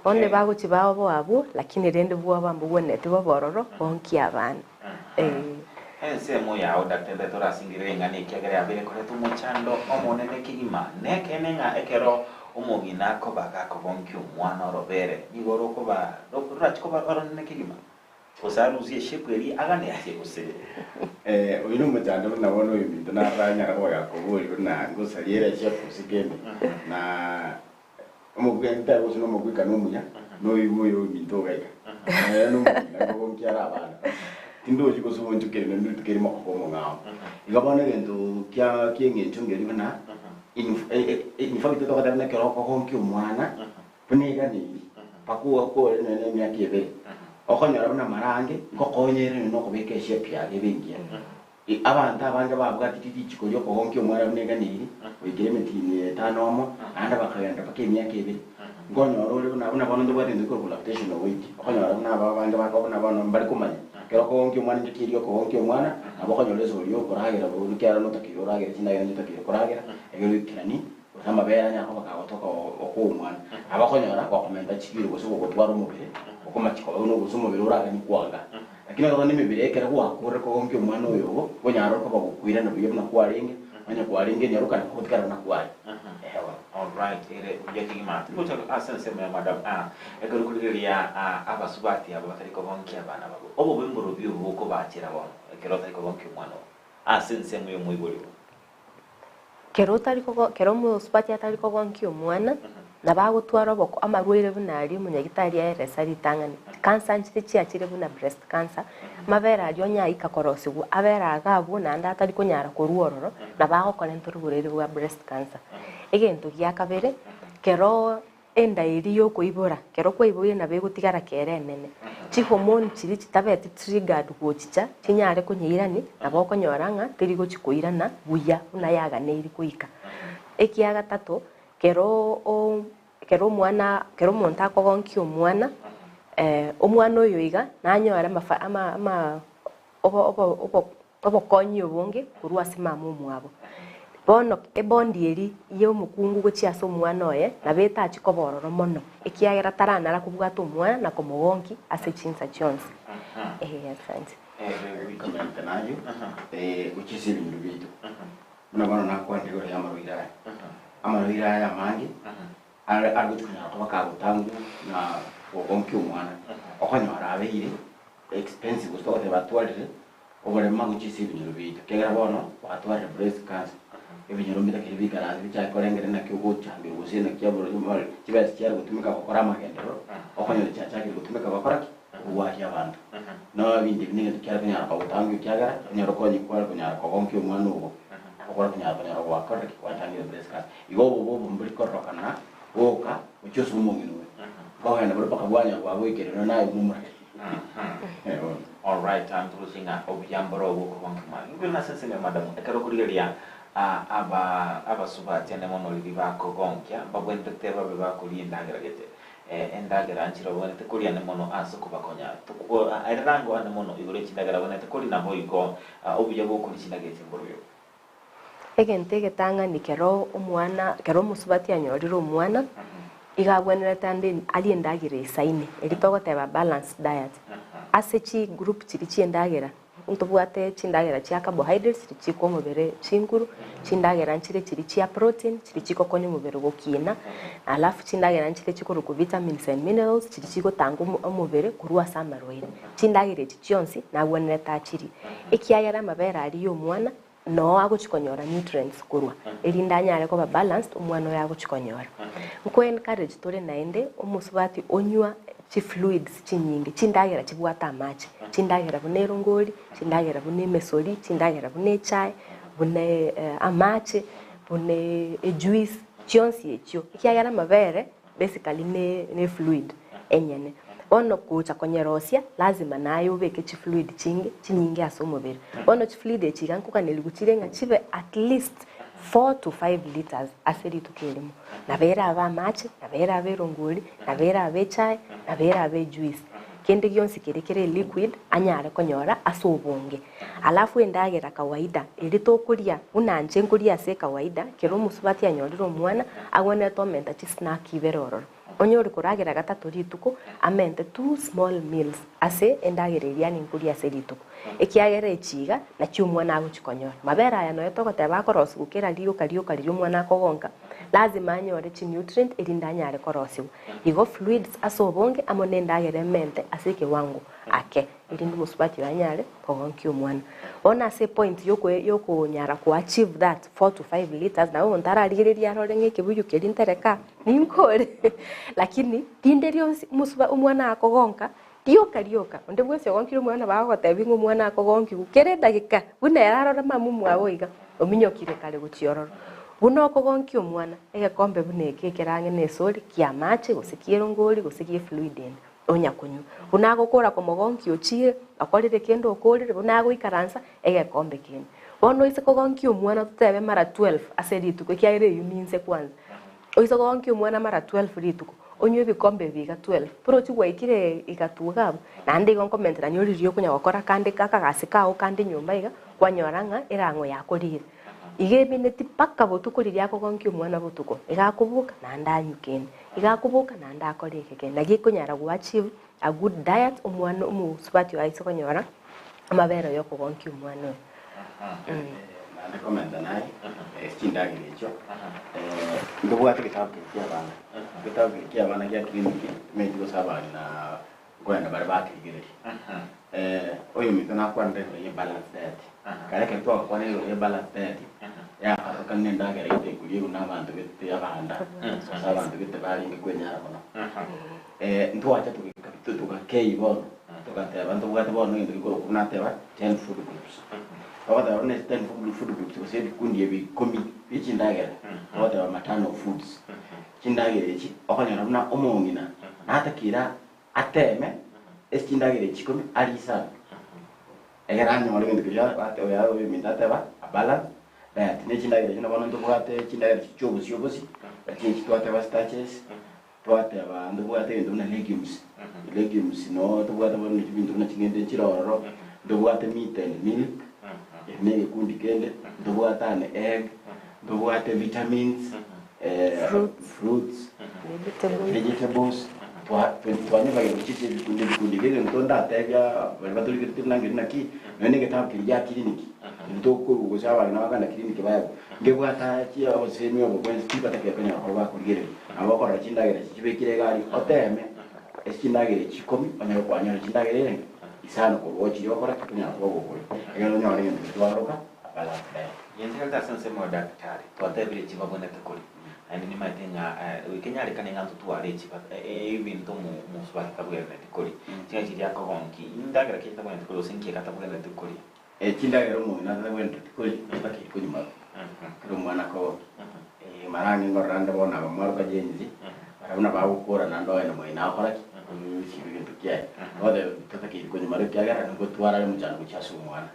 Bono ebagochia baoboa abwo, lakini rende bwoba mbogwenereti bobe ororo, gonkia abana. Ee. Ensemo yao Daktari torasingire ring'ana ekiagera yabeire koreta omochando omonene kegima. Nekeene ng'a ekero omong'ina akoba gakogonkia omwana orobere, nigo rokoba rorache koba oronene kegima, gose arusie eshape eria aganetie gose. Oyio nomochando buna bono oyominto naranyare koba gakoboria buna ngosaria ere eshape gose kende, na Omogwekani gose nomogwekano omuya, noigwe oyo ominto ogaika. Nere nomong'ina nkogonkia are abana. Tindochi gose oonchoke rinde rituko erimo okoba omong'ao. Igo bono egento kia ki'eng'encho ngeri buna, in in fact togoteba buna ekero okogonkia omwana, buna eganeiri, mpaka okore nonya na emiaka ebere, okonyora buna mara ange, ngokonya ere nonya na okobeka eshape yaye ebe engiya. Abanto abange babwatirie richiko ri'okogonkia omwana buna eganeiri, goikera emetienyi etano omo, naende bakagenda mpaka emiaka ebere. Nkonyora ore buna buna bono ntobwate egento gekorokwa lactational weight, okonyora buna aba abange bako buna bono mbari komanya. Ekero okogonkia omwana engaki eria okogonkia omwana, nabo okonyora esori ya okoragera bono ekiagera notakeire oragere chindagera onye otakeire koragera, egere oikerani gose amabere anyare koba kagotoka okoa omwana. Nabo okonyora gokomenta chikiro gose gogotwara omobere, okomachia koba buna gose omobere oraganie kwanga. Lakini ekero nemebere ekero gwakorire kogonkia omwana oyo ogo, okonyara ore koba gokoirana buya buna kwarenge, onye kwarenge enyaroka nabo ogotigara buna kware. Eeh bono. Alright, ere buya kegima. Tingocha ase ensemo ya madam. Ah, ekero okorigereria ah, abasubati aba batari kogonkia abana babo, obobe mborobio obo bokobachera bono ekero otari kogonkia omwana oo ase ensemo ya omoibori oo. Kero otari kogo kero omosubati atari kogonkia omwana, nabo agotwara oboko amarwaire buna aria omonyagitari aeresa ritang'ani, cancer nchire chiachire buna breast cancer, amabere aria onye aika korosigwa abere iga abwo naende atari konyara korwa ororo, nabo agokorentera oborwaire bwa breast cancer. Egento gia kabere, kero Enda eria y'okoibora, kero kwaiboire nabo egotigara kere enene. Chihormone chiria chitabeti triggered gochicha chinyare konyeirani, nabo okonyora ng'a teri gochi koirana buya buna yaganeiri goika. Ekia gatato, kero o kero omwana kero omonto akogonkia omwana, omwana oyo iga nanyore amafa ama ama obo obo obo obokonyi obonge korwa ase mama omwabo. Bono ebondi eria y'omokungu gochia ase omwana oye nabo etachi koba ororo mono, ekiagera taranara kobwata omwana na komogonkia ase chinsa chionsi. Ee, asante. Comment nayo gochia ase ebinto biaito buna bono nakwanire igoro y'amarwaire aya. Amarwaire aya amange are are gochia konyara koba kagotangwa na gogonkia omwana, okonyora abeire expensive gose togoteba atwarire Oboremo gochia ase ebinyoro biaito, ekiagera bono gwatwarire breast cancer, ebinyoro mbitakeri bikaranse bichake korengera naki ogochangerwa gose naki aborwaire chibesa chiare gotumeka gokora amagenderero, okonyora chiachakire gotumeka gokora ki? Kogwaria abanto. No ebinto ebi negento kiare konyara kogotangia ekiagera onyore okonye kware konyara kogonkia omwana ogo, nabo kware konyara konyora gwakorire ki? Gwatangire breast cancer. Igo obobe obo mbori kororokana goka gochia ase omong'ina oyo, nkogenda bore mpaka bwanyora bwagoikererwa naye buna omoragori. Alright, anturusie ng'a obuya mboro obwo okogonkia omwana. Nigo nase ensemo ya madamu, ekero okorigereria aba abasubati ande mono riria bakogonkia, mbabwenerete babe bakoria endagera gete. Endagera nchire babwenerete koria ande mono ase okobakonya. Erera ango ande mono igoro ye chindagera babwenerete koria naboigo obuya bw'okoria chindagera echi mborobio. Egento egetang'ani kero omwana kero omosubati anyorire omwana, iga abwenerete ande arie endagera eisaine, eria togoteba balanced diet. Ase chigroup chiria chia endagera, ntobwate chindagera chia carbohydrates chiria chikoa omobere chinguru, chindagera nchire chiria chia protein chiria chigokonya omobere gokina, alafu chindagera nchire chikorokwa vitamins and minerals chiria chigotanga omo omobere korwa ase amarwaire. Chindagera echi chionsi nagwenerete achirie, ekiagera amabere aria ya omwana Noo agochia konyora nutrients korwa, erinde anyare koba balanced omwana oyo agochia konyora. Nko encourage tore naende omosubati onywa chi fluids chinyinge, chindagera chibwate amache, chindagera buna erongori, chindagera buna emesori, chindagera buna echae, buna amache, buna ejuice, chionsi echio, ekiagera amabere basically ne ne fluid enyene. Bono gocha konyerosia lazima naye obeke chifluid chinge chinyinge ase omobere. Bono chifluid echi iga nkoganerigwe chire ng'a chibe at least 4 to 5 litres ase rituko erimo. Nabo erabe amache, nabo erabe erongori, nabo erabe echae, nabo erabe ejuice. Kende gionsi keria kere liquid anyare konyora ase obonge. Alafu endagera kawaida eria tokoria buna inche nkoria ase ekawaida, kero omosubati anyorire omwana, agwenerete omenta chisnack ibere ororo. Onye ore koragera gatato rituko, amente two small meals ase endagera eria yaani nkoria ase rituko. Ekiagera echi iga, nachio omwana agochi konyora. Mabere aya nonya togoteba akorosigwa kera rioka rioka riria omwana akogonka, lazima anyore chinutrient erinde anyare korosigwa. Igo fluids ase obonge amo na endagera emente ase ekewango ake. Erinde omosubati oyo anyare kogonkia omwana. Bono ase epoint yokonyara ko achieve that 4 to 5 litres, nabo omonto ararigererie arore ng'a ekebuyu keria ntereka ninkore lakini rinde rionsi omosuba omwana akogonka rioka rioka, onde bwensi ogonkire omwana nabo agogotebia ng'a omwana akogonkiwa kera edagika buna ere arore mama omwabo iga, ominyokire kare gochia ororo. Buna okogonkia omwana, egekombe buna eke ekere ang'e na esori kia amache gose kia erongori gose gia efluid ende. Onya konywa. Buna agokora komogonkia ochiire, okorire kende okorire, buna agoikaransa egekombe kende. Bono oise kogonkia omwana totebe mara 12 ase rituko, ekiagera eyio ninse kwanza. Oise kogonkia omwana mara 12 rituko, Onywe ebikombe ebi iga 12, buna ochia gwaikire iga two iga abwo, naende igo nkomentera nyo riria okonya gokora kande akagasi kago kande nyomba iga, kwanyora ng'a erang'o yakorire. Iga emineti mpaka botuko riria akogonkia omwana botuko, iga akoboka naende anywe kende, iga akoboka naende akore eke kende. Naki ekonyara go achieve a good diet omwana omosubati oyo aise konyora amabere ya okogonkia omwana oyo. Naende komenta naye ase chindagera echio, ntobwate egetabu keria kia abana, egetabu keria kia abana gia clinic, timanyeti gose abang'ina nkoenda bare bakerigereria. Oyominto nakwanire igoro ye balanced diet, kare ekero twagokwana igoro ye balanced diet, yakarorokana na endagera gete ekoriegwa na abanto gete abanda, gose abanto gete barenge kwenyara mono. Ntwacha togaika togakei bono, togateba ntobwate bono egento gekorokwa buna nateba ten food groups. Togoteba buna ase ten food groups gose ebikundi ebi ikomi bie chindagera, togoteba maternal foods. Chindagera echi, okonyora buna omong'ina natakeire ateme ase chindagera echi ikomi arie isano. Ekero anyore egento keria ate oyo oyominto ateba a balanced diet. Ne chindagera echio bono ntobwate chindagera chiria chia obosie obosie, lakini echi twateba starches, Twateba, Ntobwate ebinto buna legumes, legumes noo tobwate bono ebinto buna ching'ende nchire ororo, ntobwate meat and milk, eki na egekundi kende, ntobwate an egg, ntobwate vitamins, Fruits. fruits, Vegetables. vegetables, twa- twa- twanyebagire gochia ase ebikundi ebikundi. Iga egento ndatebia baria batorigeretie buna ngeri naki, nonya na egetabu keria gia clinic, ekio tokoigwa gose abang'ina bakogenda clinic baegwe, ngebwate chia obosemi obo bwensi tibatakire konyora korwa bakorigereria. Nabo okorora chindagera echi chibekire iga aria, oteeme ase chindagera echi ikomi, onyare kwanyora chindagera erenge isano korwa ochiria okore ki? Onyare koba gokoria, egere onyore egento keria twaroka a balanced diet. Gento ase ensemo ya daktari, twatebire echi babwenerete koria, naende nimaete ng'a goika enyarekane ng'a ntotware echi ba ebinto omo omosubati tabwenereti koria, chingaki chiria akogonki, indagera ki atabwenereti koria gose nki eke atabwenereti koria? Chindagera omong'ina atabwenereti koria, tabakiri konywa maru, ekero omwana akogokia. Mara ang'e nkorora nde bono aba mwaroka Gen Z, barabwo nabo bagokora naende ogenda moino agokora ki? Osibe egento kiaye. Ogoteba totakeiri konywa maru ekiagera nigo otwara are omochando gochia ase omwana.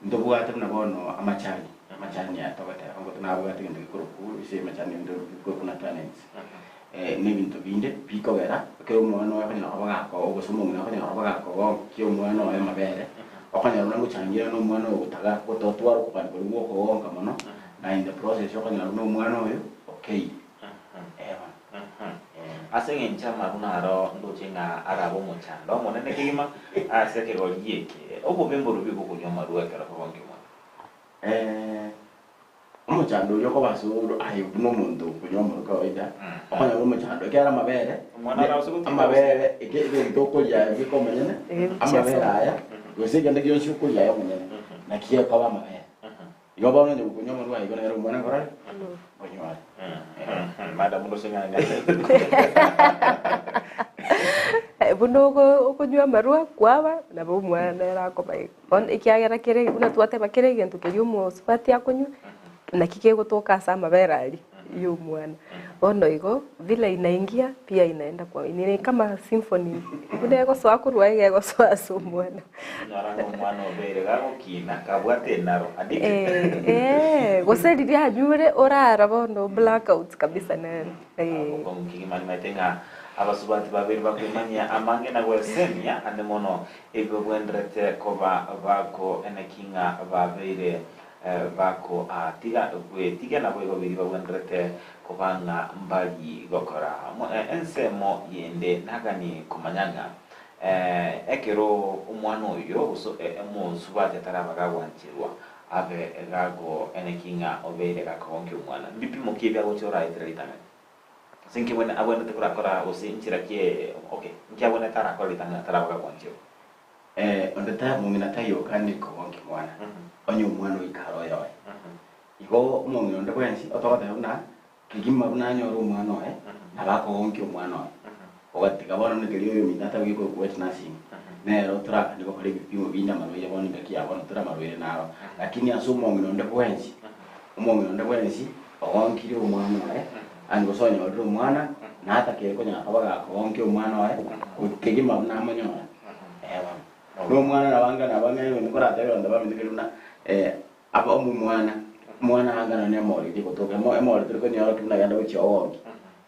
Ntobwate buna bono amachani, amachani aya togoteba ngoto nabwate egento gekorokwa ase amachani ebinto bikorokwa na tannins. Na ebinto binde bikogera ekero omwana oye akonyara koba gako gose omong'ina akonyara koba gakogonkia omwana oye amabere, okonyora buna ngochangira na omwana oyo gotaga gototwara okobani koria gwa okogonka mono, na in the process okonyora buna omwana oyo okeire. Eh bono. Ase eng'encho amaru naro ndoche ng'a arabe omochando omonene kegima ase ekegori eke, obobe mborobio bw'okonywa amarwa ekero okogonkia omwana. Omochando oria okoba ase oro aye buna omonto okonywa omoro kawaida, okonyora omochando ekiagera amabere, Omwana arabase gotinda gose. amabere eke egento okoria aye bweka omonyene, Egeguchia ase amabere aya, gose ekende gionsi okoria aye omonyene, naki gekoba amabere. Igo bono onye gokonywa omorwa aye igo nere omwana nkorare? Nkonywa are. Madam gose ng'a Buna ogo okonywa amarwa kwaba, nabo omwana nere akoba igo. Bono ekiagera kere buna twateba kera egento keria omosubati akonywa, naki kegotoka ase amabere aria ya omwana. Bono igo, vile inaingia pia inaenda kwa ni kama symphony buna egosoa korwa iga egosoa ase omwana. Onyora ng'a omwana obeire gagokina kabwate enaro addicted. Eeh, gose riria anyure orara bono blackout kabisa nere. Eh. Bokong'u kegima nimaete ng'a abasubati babere bakwemanyia amange na gwesemia ande mono Ebi babwenerete koba bakoeneki ng'a babeire bakoatiga gwetiga, naboigo biria babwenerete koba ng'a mbari gokora. Ensemo yende naganie komanya ng'a ekero omwana oyo gose omosubati ataraba gagwancherwa abe gakoeneki ng'a obeire gakogonkia omwana, mbipimo ki ebi agocha oraetera ritang'ani? Ase inki abwene abwenerete korakora gose inchera ki okay, inki abwenerete arakore ritang'ani ataraba gagwancherwa? Onde ta mong'ina taiyo okanire kogonkia omwana, onye omwana oika are oyoye. Igo omong'ina onde bwensi otogoteba buna kegima buna anyore omwana oye, nabo akogonkia omwana oye. Ogatiga bono nekeria oyominto atabugie korokwa wet nursing, nero torakanie gokora ebipimo binde amarwaire bono engaki ya bono tore amarwaire naro. Lakini ase omong'ina onde bwensi, omong'ina onde bwensi ogonkire omwana oye, yaani gose onyorire omwana, natakeire konyara koba gakogonkia omwana oye, kegima buna amonyore. Eh bono. Na omwana nabo anga nabo ang'e onye koratebe abanto baminto keri buna aba omwana, omwana anga nonye emori eria egotoka, emo emori tori konyora ki buna genda gochia ogonki.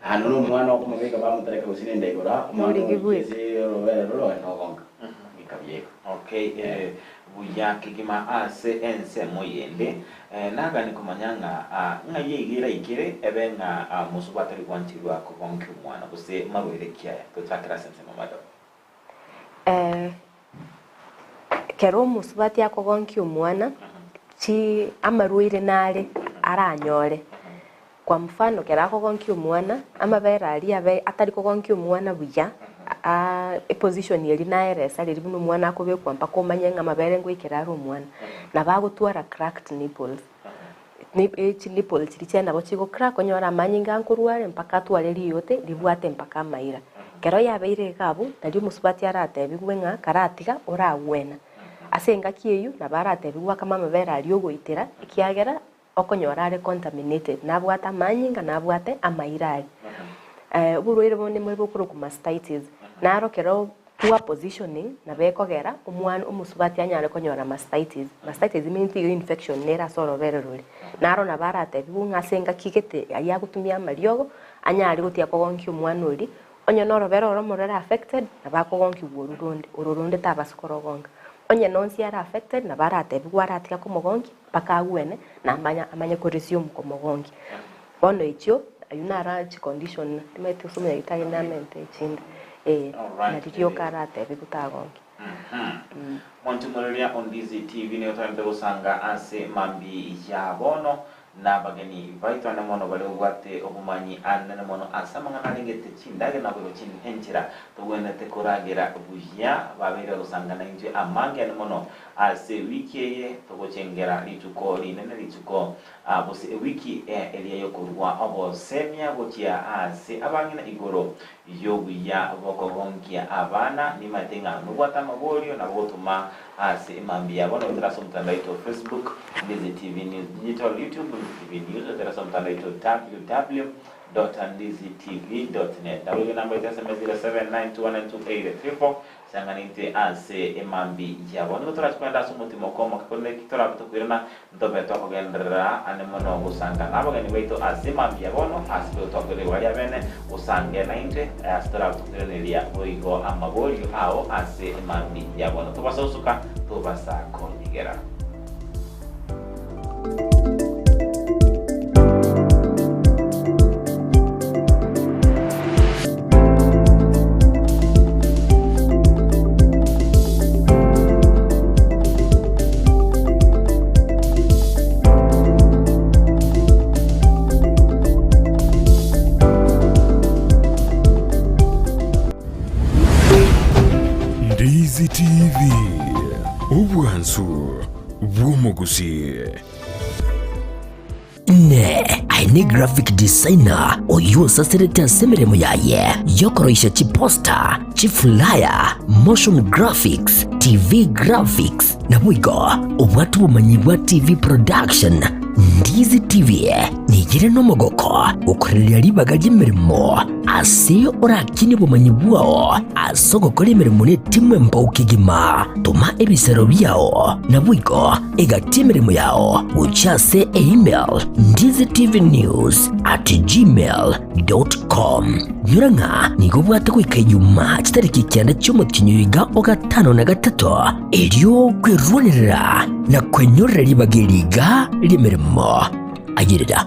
Aa nonya omwana okomobeka bamotereka gose nenda igoro aa, omwana Norigi ogochia bweka. ase orobere rore oye nogonka. Goika bieka. Okay, eh, buya kegima ase ensemo yende, eh, nagani komanya ng'a ah, ng'ai eiga eraikere ebe ng'a ah, mosuba atari gwancherwa kogonkia omwana gose marwaire ki aya? Tochakere ase ensemo madam. Eh, Ekero omosubati akogonkia omwana, chi amarwaire nare aranyore. Kwa mfano ekero akogonkia omwana, amabere aria abe atari kogonkia omwana buya, eposition eria naeresa riria buna omwana akobekwa mpaka omanye ng'a amabere ngoikera are omwana, nabo agotwara cracked nipples. Chi nipple chiria chiaye nabo chigo crack onyore amanyinga nkorwa are mpaka atware riyote ribwate mpaka amaira. Ekero yabeire iga abwo, nario omosubati aratebigwe ng'a karatiga oragwena. Ase engaki eyio nabo aratebigwe akame amabere aria ogoitera ekiagera okonyora are contaminated, nabwate amanyinga nabwate amaira aria. Oborwaire bonde mbore bokorokwa mastitis, naro ekero Poor positioning nabo ekogera omwana omosubati anyare konyora mastitis. Mastitis means igo infection nere ase orobere rore. Naro nabo aratebigwe ng'a ase engaki gete ayio agotumia amariogo anyare gotiga kogonkia omwana oria, onye na orobere oromo rore affected nabo akogonkiwa oru ronde, oro ronde tabasa korogonka. Onye nonsi are affected nabo aratebigwe aratiga komogonkia mpaka agwene na amanya amanye ko resume komogonkia. Bono echio ayio naro chicondition timanyeti gose omonyagitari namente echinde eh, Alright, nari rioka eh. aratebigwe tagonkia. Mwanche omoreria o Ndizi TV nigo twarente gosanga ase mambi ya bono na abageni baito ane mono baria babwate obomanyi anene mono ase amang'ana arengete chindagera naboigo enchera togwenerete koragera buya babeire gosanga naintwe amange ane mono ase ewiki eye togochengera rituko rinene rituko Gose ewiki eria y'okorua obosemia gochia ase abang'ina igoro y'obuya bw'okogonkia abana, nimaete ng'a nobwate amaborio nabo gotoma ase emambia yabo nogotera ase omotandao oito o Facebook, Ndizi TV News Digital, YouTube, Ndizi TV News, gotera ase omotandao oito www dot ndizi tv dot net. Naboigo enamba yaito ya SMS 0792192834 Sang'ana intwe ase emambi yabo. Nigo torache kogenda ase omotima okomoke, korende eki torabe tokoirana, ntobe tokogenderera ane mono gosanga nabageni baito ase emambi ya bono, ase boigo twakoirerigwa baria abene, osange naintwe ase torabe tokoiraneria boigo amaborio ao ase emambi ya bono. Tobasa gosuka, tobasa konyegera. Ndizi TV, obwansu bw'omogusii. Inee! Aye ne graphic designer oyio osaserete ase emeremo yaye y'okoroisia chiposter, chiflyer, motion graphics, TV graphics, naboigo obwate obomanyi bwa TV production? Ndizi TV nigo ere nomogoko gokorereria ribaga ri'emeremo ase orakinie obomanyi bwao ase ogokora emeremo netimu embao kegima. Toma ebisero biao, naboigo egati emeremo yao gochia ase email ndizitvnews at gmail dot com. Nyora ng'a nigo obwate goika Ijumaa chitariki kianda chi'omotienyi oiga o gatano na gatato, erio kwerwanerera na kwenyorera ribaga eri iga ri'emeremo. Ayerera.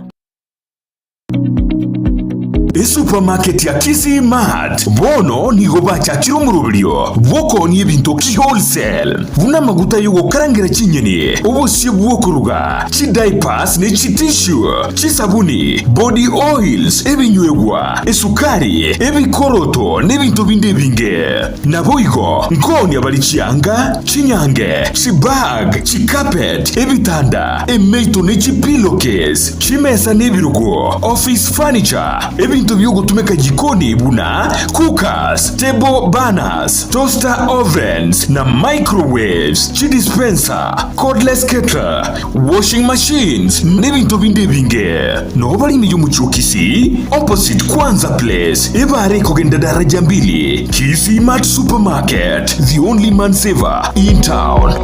Esupamaketi ya Kisii Mart bono nigo bachakire omoroberio bw'okoonia ebinto ki-wholesale, buna amaguta y'ogokarangera chinyeni, obosie bw'okoruga, chidiapers ne chitissue, chisabuni, body oils, ebinywegwa, esukari, ebikoroto na ebinto binde ebinge. Naboigo nkoonia bare chianga, chinyange, chibag, chicarpet, ebitanda, emeito ne chipillowcase. Chimesa na ebirogo, office furniture, ebinto bi'ogotumeka jikoni buna cookers, table burners, toaster ovens na microwaves, chidispenser, cordless kettle, washing machines, n'ebinto binde ebinge. Noo bare ime y'omochie o Kisii, opposite Kwanza Place, ebare ekogenda daraja mbili, Kisii Mart Supermarket, the only man saver in town.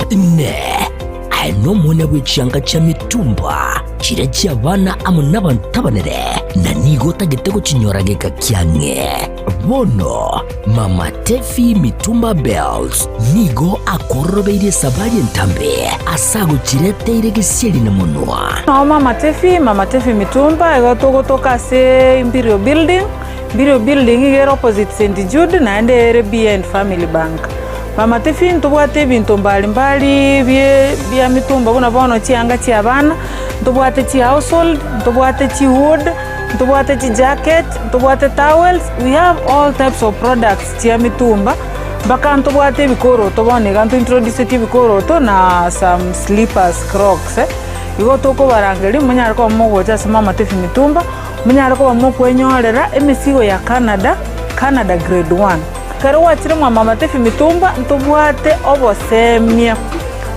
Inee! Aye Nomwana bw'echianga chia mitumba chiria chi'abana amo nabanto abanene, na nigo otagete gochinyora geka kiang'e. Bono Mama Tefi Mitumba Bells nigo akororobeirie esabari entambe ase agochireteire gesieri na monwa. Nao Mama Tefi, Mama Tefi Mitumba, igo togotoka ase Imperial Building, Imperial Building iga ere opposite St Jude naende ere behind Family Bank. Mama Tefi ntobwate ebinto mbali mbali bie bia mitumba buna bono chianga chia abana, ntobwate chi household, ntobwate chi wood, ntobwate chi jacket, ntobwate towels, we have all types of products chia mitumba, mpaka ntobwate ebikoroto bono iga ntointroducetie ebikoroto na some slippers, crocs. Igo tokobarangeria monyare koba mogocha ase Mama Tefi Mitumba, monyare koba mokwenyorera emesigo ya Canada, Canada grade one. Ekero gwachire mwa Mama Tefi Mitumba ntobwate obosemia,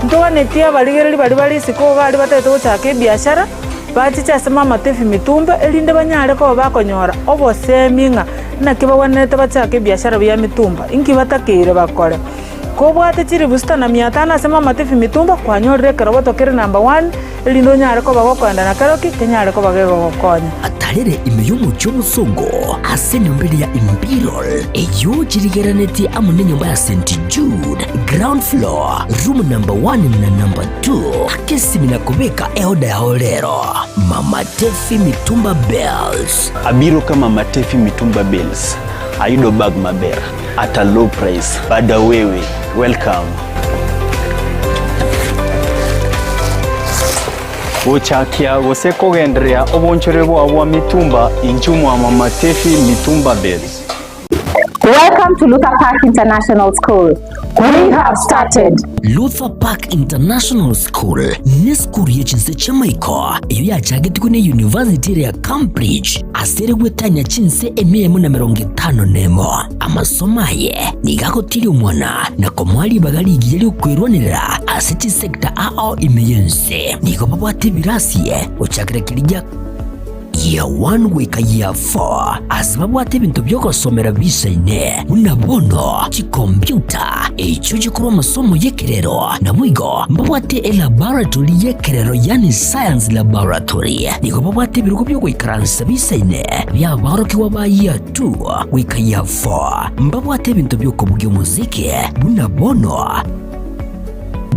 ntoganetie abarigereria baria bare isiko iga aria batagete gochaka ebiashara, bachiche ase Mama Tefi Mitumba erinde banyare koba bakonyora obosemia ng'a naki bagwenerete bachake ebiashara bia mitumba, inki batakeire bakore. Kobwate chilifu sita na mia tano ase Mama Tefi Mitumba kwanyorire ekeroboto kere number one erinde onyare koba gokoenda na keroki kenyare koba gegogokonya. Atarere ime y'omochie omosongo ase enyomba eria ya Imperial, eyio chirigeranetie amo nenyomba ya St. Jude, ground floor, room number one na number two. Aka esimi na kobeka eoda yao rero. Mama Tefi Mitumba Bales. Abiro ka Mama Tefi Mitumba Bales, ayudo bag maber at a low price. Bada wewe, welcome. Gochakia gose kogendereria obonchore bwao bwa mitumba inchuo mwa Mama Tefi Mitumba Bales. Welcome to Luther Park International School. We have started. Luther Park International School nesukuru ye chinse chi'amaiko eyio yachagetigwe ne University ere ya Cambridge ase ere gwetania chinse emia emo na emerongo etano nemo. Amasomo aye nigo agotiria omwana na komoa ribaga rigiya ri'okwerwanerera ase chisecta ao ime y'ense. Nigo babwate ebirasi gochakera keria gia Year 1 goika Year 4 ase babwate ebinto bi'ogosomera bisaine, buna bono chikompiuta, echio chikorwa amasomo y'ekerero, naboigo mbabwate elaboratory y'ekerero yaani science laboratory. Nigo babwate ebirogo bi'ogoikaransa bisaine bi'aborokigwa ba Year 2 goika Year 4. Mbabwate ebinto bi'okobugia omosiki buna bono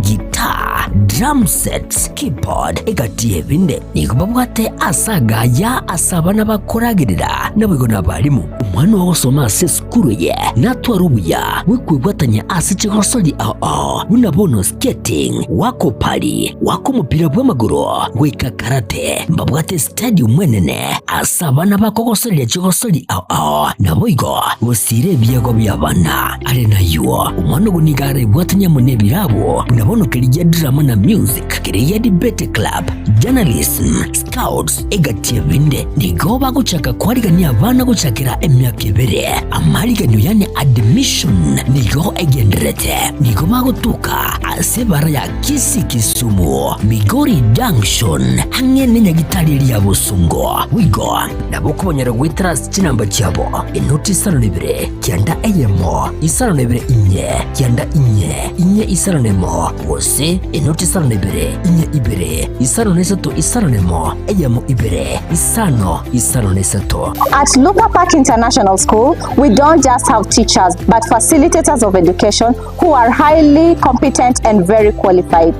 guitar, drum sets, keyboard, egati y'ebinde. Nigo babwate ase agaya ase abana bakoragerera, naboigo nabarimu. Omwana ogosoma ase esukuru eye natware obuya bw'okwebwatania ase chigosori ao ao buna bono skating, goaka opari, goaka omopira bw'amagoro, goika karate. Mbabwate estadium enene ase abana bakogosoreria chigosori ao ao, naboigo gosiira ebiego bi'abana. Are nayio, omwana ogo nigo arebwatanie amo nebirabo buna bono keria gia drama na music, keria gia debate club, journalism, scouts, egati ebinde. Nigo bagochaka koarigania abana gochakera emiaka ebere. Amariganio yaani admission nigo egendererete. Nigo bagotoka ase ebara ya Kisii Kisumu, Migori Junction, ang'e nenyagitari eria ya Bosongo. Boigo nabo okobanyora goetera ase chinamba chiabo, enoti isano na ibere, kianda eyemo, isano na ibere inye, kianda inye, inye isano na emo, gose enoti isano na ibere, inye ibere, isano na isato isano na emo, eyemo ibere, isano, isano na isato. At Luther Park International School, we don't just have teachers, but facilitators of education who are highly competent and very qualified.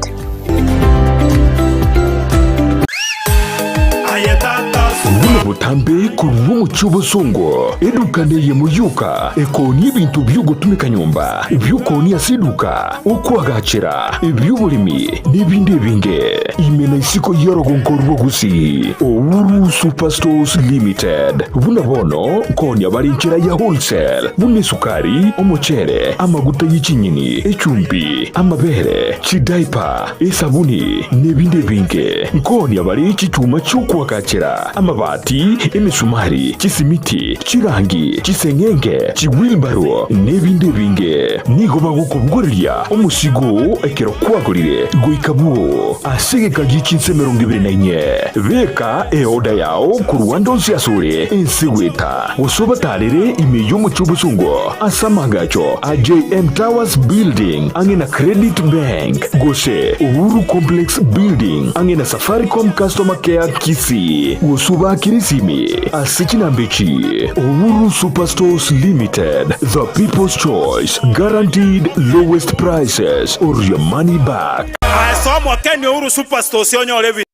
Buna botambe korwa omochie obosongo, eduka neyemo yoka ekoonia ebinto bi'ogotumeka nyomba, ebi'okoonia ase eduka, okoagachera, ebi'oboremi, na ebinde ebinge. Ime na isiko y'orogongo rwa Gusii, Uhuru Superstores Limited. Buna bono nkoonia bare enchera ya wholesale, buna esukari, omochere, amaguta ye chinyeni, echumbi, amabere, chidaipa, esabuni, na ebinde ebinge. Nkoonia bare chichuma chi'okoagachera, amabati, emesumari, chisimiti, chirangi, chiseng'enge, chiwheelbarrow, na ebinde ebinge. Nigo bagokobogoreria omosigo oo ekero kwagorire goika bwoo ase egeka. chie chinsa 24. Beka eoda yao korwa ande onsi asore ense goeta, gose obatarere ime y'omochie obosongo ase amaagacho a JM Towers Building ang'e na Credit Bank, gose Uhuru Complex Building ang'e na Safaricom Customer Care Kisii, gose obaakere esimi ase chinamba echi, Uhuru Superstores Limited, the people's choice, guaranteed lowest prices or your money back. Ase omokeni Uhuru Superstores onyore ebinto.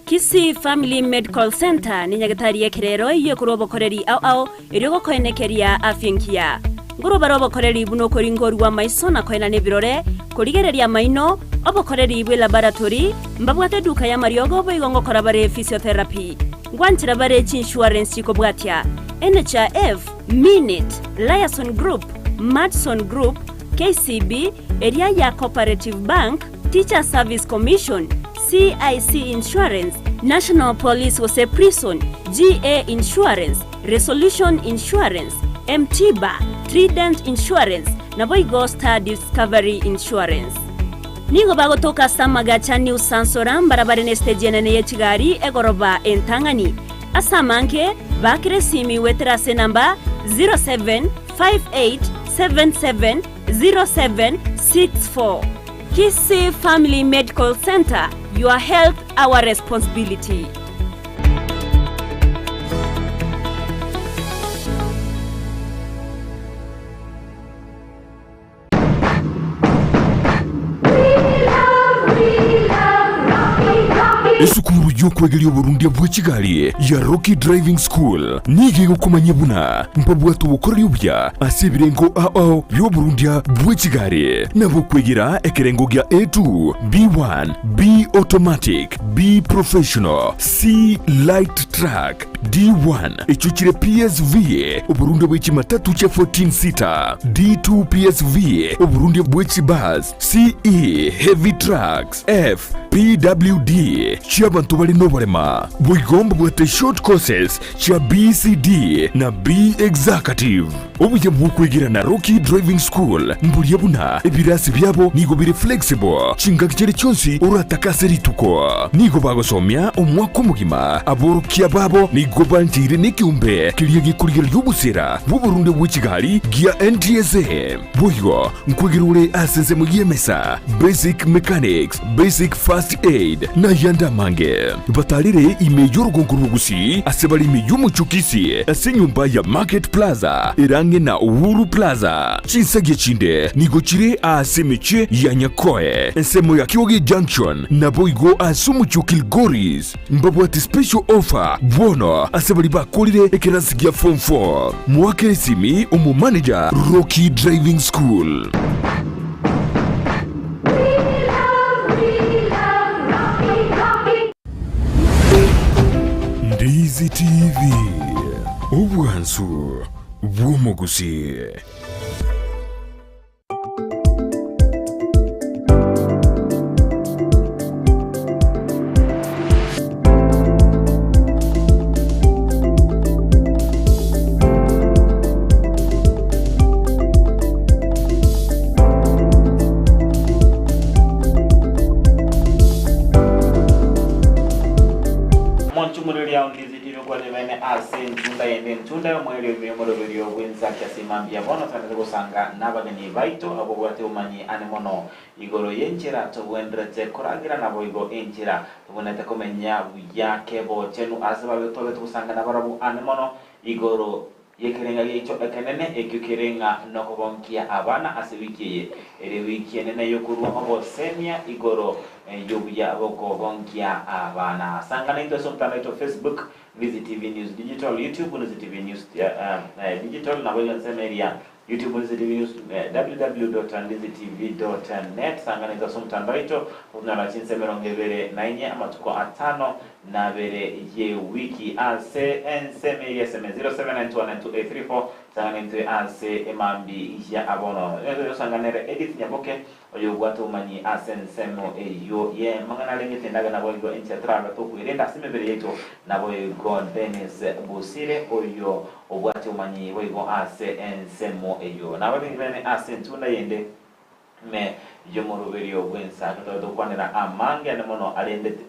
Kisii Family Medical Centre ne nyagetari y'ekerero eyio ekorwa obokoreri ao ao erio gokoenekeria afya engiya. Nkorwa bare obokoreri buna okoringorwa amaiso na koenana ebirore, korigereria amaino, obokoreri bwe laboratory, mbabwate eduka y'amariogo boigo ngokora bare physiotherapy. Ngwanchera bare chiinsurance chikobwatia, NHIF, Minit, Liason Group, Madison Group, KCB, eria ya Cooperative Bank, Teachers Service Commission, CIC Insurance, National Police gose Prison, GA Insurance, Resolution Insurance, M-Tiba, Trident Insurance, naboigo Star Discovery Insurance. Nigo bagotoka ase amagacho a New Sansora mbarabare nesiteji enene ye chigari egoroba entang'ani. Ase amange, baakera esimi goetera ase enamba 0758770764. Kisii Family Medical Centre, your health our responsibility. Esukuru y'okwegeria oborundia bwe chigari ya Rocky Driving School nigo egokomanyia buna mbabwate obokoreri obuya ase ebirengo ao ao bi'oborundia bwe chigari, nabo okwegera ekerengo gia A2, B1, B Automatic, B Professional, C Light Truck, D1, echio chire PSV, oborundia bwe chimatatu chia 14 seater, D2 PSV, oborundia bwe chibus, CE, heavy trucks, F, PWD, chi'abanto bare noborema. Boigo mbabwate short courses chia BCD na B Executive. Obuya bw'okwegera na Rocky Driving School mboria buna ebirasi biabo nigo bire flexible chingaki chiria chionsi oratake ase rituko. Nigo bagosomia omwaka omogima. Aborokia babo nigo bancheire nekeombe keria gekorigereria obosera bw'oborunde bwe chigari gia NTSA. Boigo nkwegera ore ase ensemo y'emesa, basic mechanics, basic first aid, na ayande amange. Batarire ime y'orogongo rw'Ogusii ase bare ime y'omochie o Kisii ase enyomba ya Market Plaza ere ang'e na Uhuru Plaza. Chinsagia chinde nigo chire aase emechie ya Nyakoe, ensemo ya Kioge Junction, naboigo ase omochie o Kilgoris. Mbabwate special offer bono ase baria bakorire ekerasi gia form 4. Moakere esimi omomanager Rocky Driving School. Ndizi TV, obwansu bw'omogusii. Monchumureria ondizi tibikwane bene ase enchunda yende enchunda y'omoerio ime y'omoroberio bw'ensaki ase mambia bono twenete gosanga nabageni baito abwo bwate obomanyi ane mono igoro y'enchera togwenderete koragira naboigo enchera tobwenerete komenya buya kebochenu ase babe tobe togosanga nabarabwo ane mono igoro y'ekerenga giaito ekenene ekio kere ng'a nokogonkia abana ase wiki eye ere wiki enene y'okorua obosemia igoro y'obuya bokogonkia abana. Sanga naintwe ase omotandao oito Facebook, Ndizi TV News Digital, YouTube, Ndizi TV News Digital, naboigo ensemo eria YouTube, Ndizi TV News, www.ndizitv.net. Sanga naintwe ase omotandao oito okonyora chinsa 24 amatuko atano na abere y'ewiki ase ensemo eria sms 0792192834. Sanga naintwe ase emambi ya abono. Osanga nere Edith Nyaboke Oyobwate obomanyi ase ensemo eyio y'amang'ana arengete endaga naboigo enchera torabe tokwerenda ase emebere yaito, naboigo Dennis Bosire oyo obwate obomanyi boigo ase ensemo eyio. Nababiri bene ase entunda yende. Ime y'omoroberio bw'ensa tobe togokwanera amange ande mono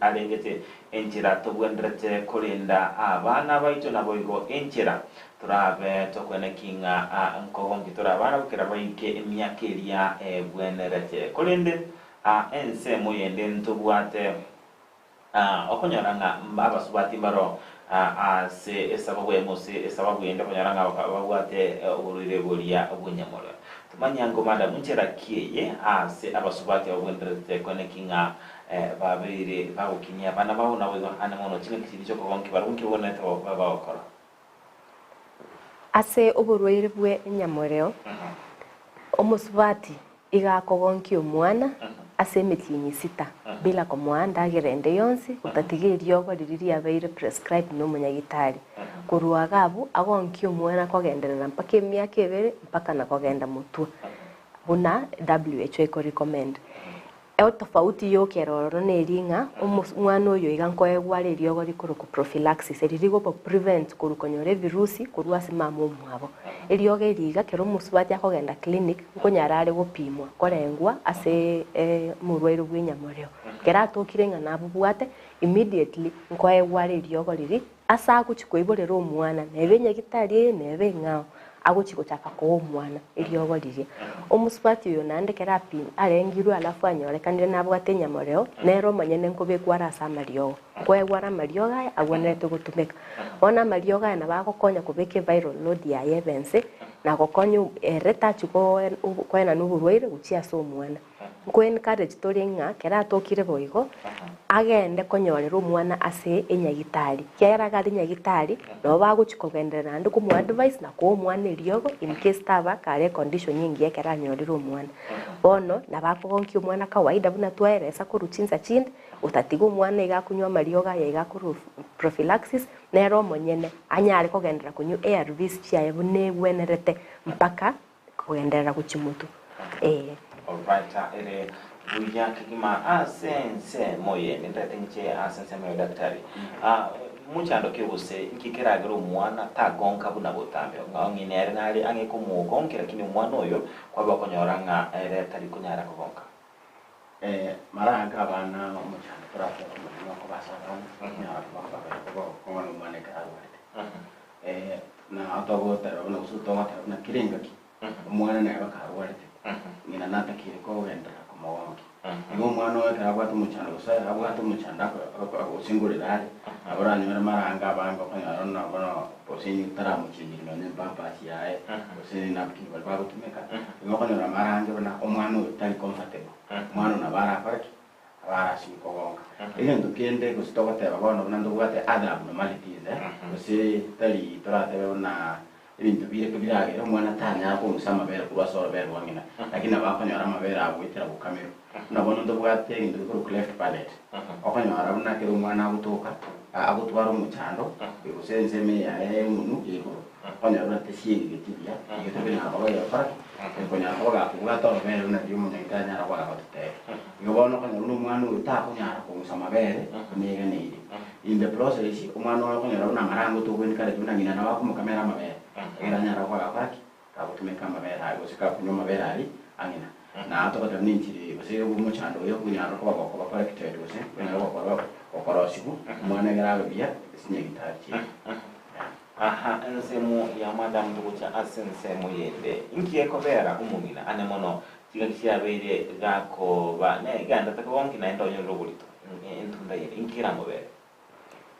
arengete enchera tobwenerete korenda abana baito naboigo enchera torabe tokoenekia ng'a nkogonki tore abana gokera baike emiaka eria ebwenerete. Korende ensemo yende ntobwate Okonyora ng'a abasubati mbaro ase esababu eyemo gose esababu ende okonyora ng'a babwate oborwaire boria bw'enyamorero. Tomanye ango madam nchera ki eye ase abasubati babwenderete koeneki ng'a babeire bagokinia abana babo naboigo ande mono chingaki chiria chiokogonkia barabwo nki babwenerete babe bagokora. Ase oborwaire bwe enyamoreo, omosubati iga akogonkia omwana ase emetienyi sita bila komoa endagera ende yonsi gotatiga eriogo riria riabeire prescribed nomonyagitari. Korwa iga abwo agonkie omwana kogenderera mpaka emiaka ebere mpaka na kogenda motwe buna WHO eko recommend. Etofauti y'okera ororo neri ng'a omwana oyo iga nkoegwa are eriogo rikorokwa prophylaxis, eri rigoba prevent korwa konyora evirusi korwa ase mama omwabo. Eriogo eri iga kero omosubati akogenda clinic nkonyara are gopimwa, korengwa ase omorwaire bw'enyamoreo. Kero atokire ng'a nabobwate, immediately nkoegwa are eriogo riria ase agochia koiborera omwana, nebe enyagitari eye nebe eng'ao, agochia gochaka koa omwana eriogo riria. Omosubati oyo naende ekero api arengirwe alafu anyorekanire nabwate enyamoreo, nere omonyene nkobekwa are ase amariogo. Nkoegwa are amariogo aya agwenerete gotumeka. Bono amariogo aya nabo agokonya kobeka eviral load yaye ebe nse, na gokonya ere tachia koenana oborwaire gochia ase omwana. Nko encourage tore ng'a kera atokire boigo, agende konyorera omwana ase enyagitari, ekiagera iga are nyagitari, nabo bagochia kogenderera naende komo advise na koa omwana eriogo in case taba kare econdition engiya ekero anyorire omwana. Bono nabo akogonkia omwana kawaida buna twaeresa korwa chinsa chinde, otatiga omwana iga akonywa amariogo aya iga akorwa prophylaxis, nere omonyene anyare kogenderera konywa ARVs chiaye buna egwenerete mpaka Kogenderera gochia motwe, ee. Alright, ere buya kegima ase ensemo eye nintagete ng'iche ase ensemo ya daktari. Ah, mochando ki gose nki keragere omwana tagonka buna botambe? Ng'a ng'ina ere nare ang'e komogonkera lakini omwana oyo kwaba okonyora ng'a ere tari konyara kogonka. Mara ange abana omochando toratebe omonene okoba ase abana, onyara koba okobabera koba okong'ana omwana ekero arwarete. Na togoteba buna gose togoteba buna kera engaki, omwana nere akarwarete, ng'ina natakeire kogenderera komogonkia. Igo omwana oyo ekero abwate omochando gose abwate omochando ako gose ngorere are, nabo oranyore mara ange abange okonyora buna bono gose taramochengeria nonye epampers yaye, gose enapkin baria bagotumeka, igo okonyora mara ange buna omwana oyo tari comfortable, omwana oyo nabo arakore ki? Nabo arasime kogonka. Egento kende gose togoteba bono buna ntobwate other abnormalities gose tari toratebe buna ebinto bire biragere omwana tanyara kong'usa amabere korwa ase orobere rwa ng'ina, lakini nabo akonyora amabere agoetera gokamerwa. Buna bono ntobwate egento gekorokwa cleft palate, okonyora buna ekero omwana agotoka, agotwara omochando gose ensemo eye yaye ya omonwa ya igoro, okonyora buna tesiegegeti buya, igo tokonyara koba gegokora ki? Gekonyara koba gakobwata orobere buna riria omonyagitari anyara koba gagototebia. Igo bono okonyora buna omwana oyo takonyara kong'usa amabere buna eganeire. In the process, omwana oyo okonyora buna amarango togo encourage buna ng'ina nabo akomokamera amabere, egere anyare koba gakora ki? Kagotumeka amabere aye gose kakunywa amabere aria a ng'ina. Na togoteba buna enchiri gose omochando oyo okonyara koba gokoba corrected gose okonyara gokorwa gokorosiwu, omwana egere abe buya ase nyagitari chiaito. Aha ensemo ya madam togocha ase ensemo yende. Inki gekobera omong'ina ane mono chingaki chiabeire gakoba ne egenderete kogonki naende onyorire oborito entunda yende inki keramobere?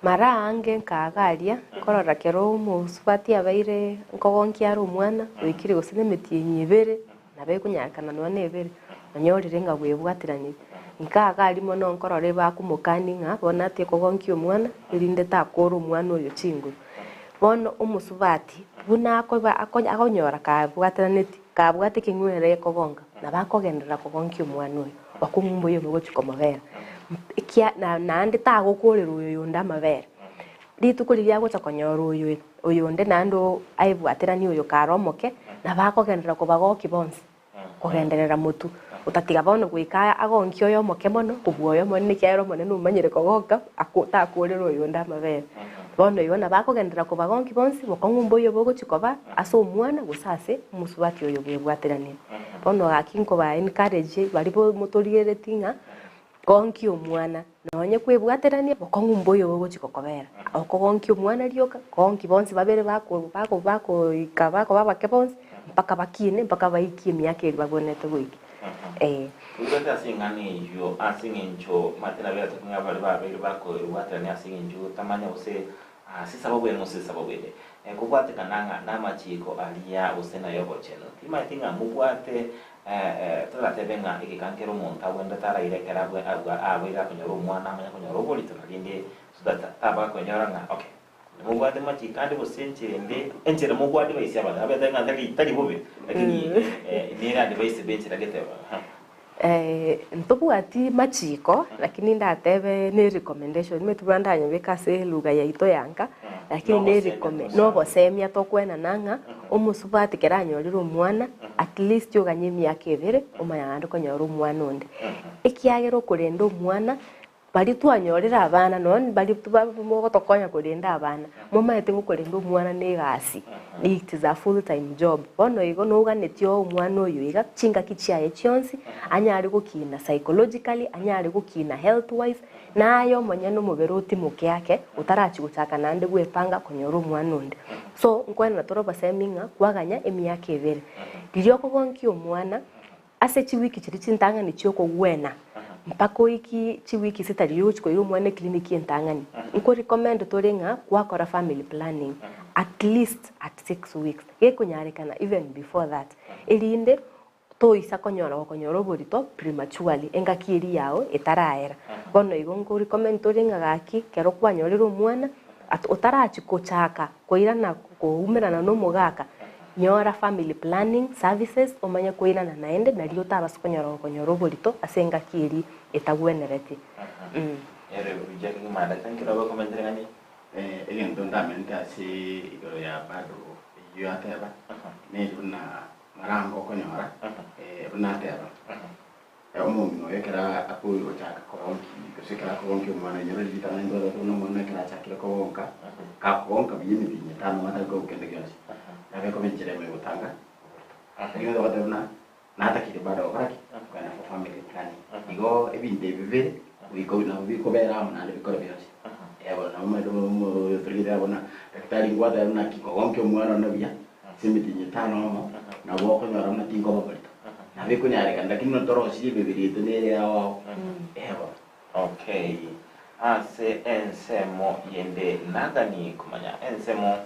Mara aange nkaaga aria, nkorora kero omosubati abeire nkogonkia are omwana, oikire gose nemetienyi ebere, nabo ekonyarekana nonya na ebere, onyorire ng'a bwebwatiranire. Nkaaga aria mono nkorora ebakomokani ng'a bono atige kogonkia omwana, erinde takora omwana oyo chinguru. Bono omosubati, buna akoba akonyora kabwatiraneti, kabwate ekeng'were gekogonka, nabo akogenderera kogonkia omwana oyo. Bakong'u mbuya obe gochia komobera, ekia na naende tagokorera oyo oyonde amabere. Rituko riria agocha konyora oyo oyonde naende oo aebwateranie oyo kare omoke, nabo akogenderera kobagokia bonsi, kogenderera motwe. Otatiga bono goika agonkie oyo omoke mono kobua oyo omonene ekiagera omonene omanyire kogonka ako takorera oyonde amabere. Bono igo nabo akogenderera kobagonkia bonsi, bokong'u mboiyo bogochia koba ase omwana gose ase omosubati oyo bwebwateranie. Bono gaki nkoba encourage baria bo motorigereti ng'a gonkia omwana, nonye kwebwaterania bokong'u mboiyo bogochia gokobera. Okogonkia omwana rioka, gonkia bonsi babere bako bako bakoika bakoba abake bonsi, mpaka bakine, mpaka baikie emiaka eria babwenerete goikia, eh. Toigwete ase eng'ana eyio ase engencho omanyete nabo eratoke ng'a baria babeire bakoebwaterania ase engencho otamanya gose ase esababu eye gose esababu ende, kobwatekana ng'a namachiiko aria gose nay'obochenu. Timanyeti ng'a mobwate toratebe ng'a egeka nkere omonto abwenerete araire ekero abwe abwa abeire akonyora omwana amanye konyora oborito na rende so that taba akonyora ng'a okay. Mobwate machiko ande gose enchera ende, enchera mobwa advice abanto, abete ng'a tari tari bobe, lakini nere advice be enchera gete aha. Ntobwati machiko, lakini ndatebe ne recommendation, nimanyete buna ndanyebeke ase elugha yaito ya nka, lakini ne Nogosemia recomme nogosemia tokwenana ng'a, omosubati ekero anyorire omwana, at least oganye emiaka ebere, omanye naende konyora omwana onde. Ekiagera okorenda omwana, Baria twanyorire abana, nonya baria mogotokonya korenda abana, momaete gokorenda omwana na egasi, it is a full time job. Bono igo noganetie oe omwana oyo iga chingaki chiaye chionsi, anyare gokina psychologically, anyare gokina health wise, naye omonyene omobere otimoke ake, otarachia gochaka naende gwepanga konyora omwana onde. So, nkoenana tore obosemi ng'a kwaganya emiaka ebere, riria okogonkia omwana, Ase chiwiki chiria chintang'ani chi'okogwena, mpaka oikie chiwiki chitari ogochia koira omwana eclinic entang'ani, nko recommend tore ng'a gwakora family planning at least at 6 weeks, gekonyarekana even before that, erinde toisa konyora gokonyora oborito prematurely engaki eria yao etaraera. Bono igo nko recommend tore ng'a gaki ekero kwanyorire omwana, at otarachia kochaka koirana koumerana na omogaka, Nyora family planning services omanye koirana naende nario otabase konyora gokonyora oborito ase engaki eria etagwenereti. Ere buya kegima daktari nkere ogokomentera ng'ani? Egento ndamente ase igoro ya bado eyio ateba neri buna marango okonyora buna ateba. Omong'ina oyo ekero akogochaka kogonki, gose ekero akogonkia omwana, inyora ritang'ani ntwatebete buna omwana ekero achakire kogonka, kakogonka buya emebiri etano omanyete tari kogoka kende gionsi, nabo ekoba enchera eyemo yogotanga oborito. Lakini togoteba buna natakire bado gokora ki? Kogenda for family planning. Igo ebinto ebi bibere, goika nabo bikobera amo naende bikore bionsi. Eh bono nabo omanyete oyo torigete buna daktari ngwateba buna ki kogonkia omwana one buya, ase emetienyi etano amo, nabo okonyora buna tinkoba morito. Nabo ekonyarekana, lakini buna torosirie emebere yaito nere ao ao, eh bono. Okay, ase ensemo yende naganie komanya ensemo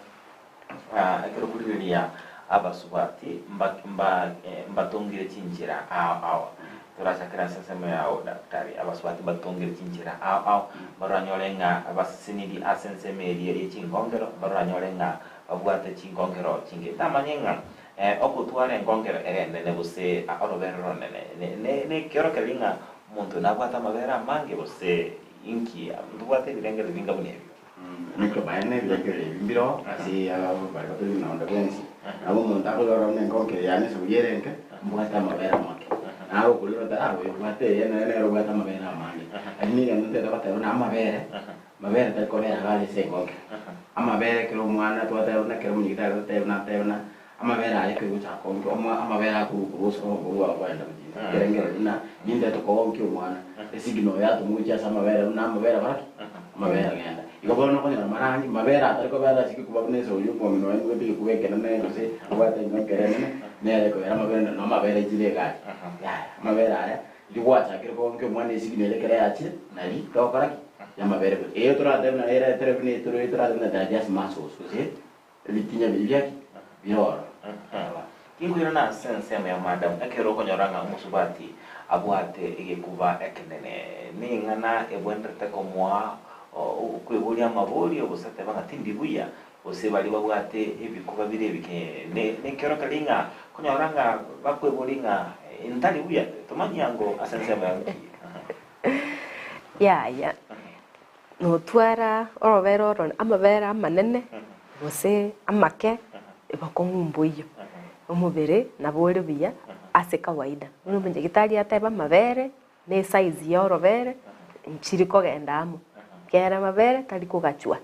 ah, ekero okorigereria abasubati mba mba mbatongire chinchera ao ao. Torachakere ase ensemo yao daktari, abasubati mbatongire chinchera ao ao, mbaroranyore ng'a baseseniri ase ensemo eria ye chingongero, mbaroranyore ng'a babwate chingongero chinge. Tamanye ng'a ogotwara engongero ere enene gose orobere oronene nekiorokererio ng'a omonto oyo nabwate amabere amange gose inki, ntobwate ebirengererio binga buna ebio. Nekebaene ebirengererio ebi mbireo ase baria batori buna onde bwensi. Nabo omonto akoirora buna engongero yane esuguria ere enke, mbwate amabere amake. Naye okorirora ota ah oyo obwate eye nere nere obwate amabere amange. Lakini egento ntagete goteba buna amabere, Mabere tari kobera iga are ase engongero. Amabere ekero omwana twateba buna ekero omonyagitari agoteba buna atebe buna amabere aya ekero ogochaka koonkia omwa amabere akorwa korwa ase obobe bwao kwagenda gochia inse. Ekerengererio buna nintete koonkia omwana, esignal yatomwa gochia ase amabere buna amabere akora ki? Amabere agenda. Igo bono okonyora marangi, mabere atari kobera ase egekuba buna ase oyio omong'ina oye nigo egekuba ekenene gose abwate engongero enene, nere ekobera amabere na amabere aichire iga aria. Yaya, amabere aya Riria gwachakire koonkia omwana esigino ere ekero yachire, nari togokora ki? Yamabere gocha. Eyo toratebe buna eretere buna etoro eye toratebe buna they are just muscles gose ebitinya biria bia ki? Bire ororo. Ewa. Tinkoirana ase ensemo ya madam ekero okonyora ng'a omosubati abwate egekuba ekenene, ning'ana ebwenerete komoa okweboria amaborio gose ateba ng'a tindi buya, gose baria babwate ebikuba bire ebike nekeorokererio ng'a konyora ng'a bakweboria ng'a ntari buya, tomanyia ango ase ensemo ya nki. Yaya, notwara orobere oro amabere amanene gose amake, bokong'u mboiyo, omobere nabo ore buya. ase kawaida. Buna omonyagitari ateba amabere na esize ya orobere nchiri kogenda amo, ekiagera amabere tari kogachwa,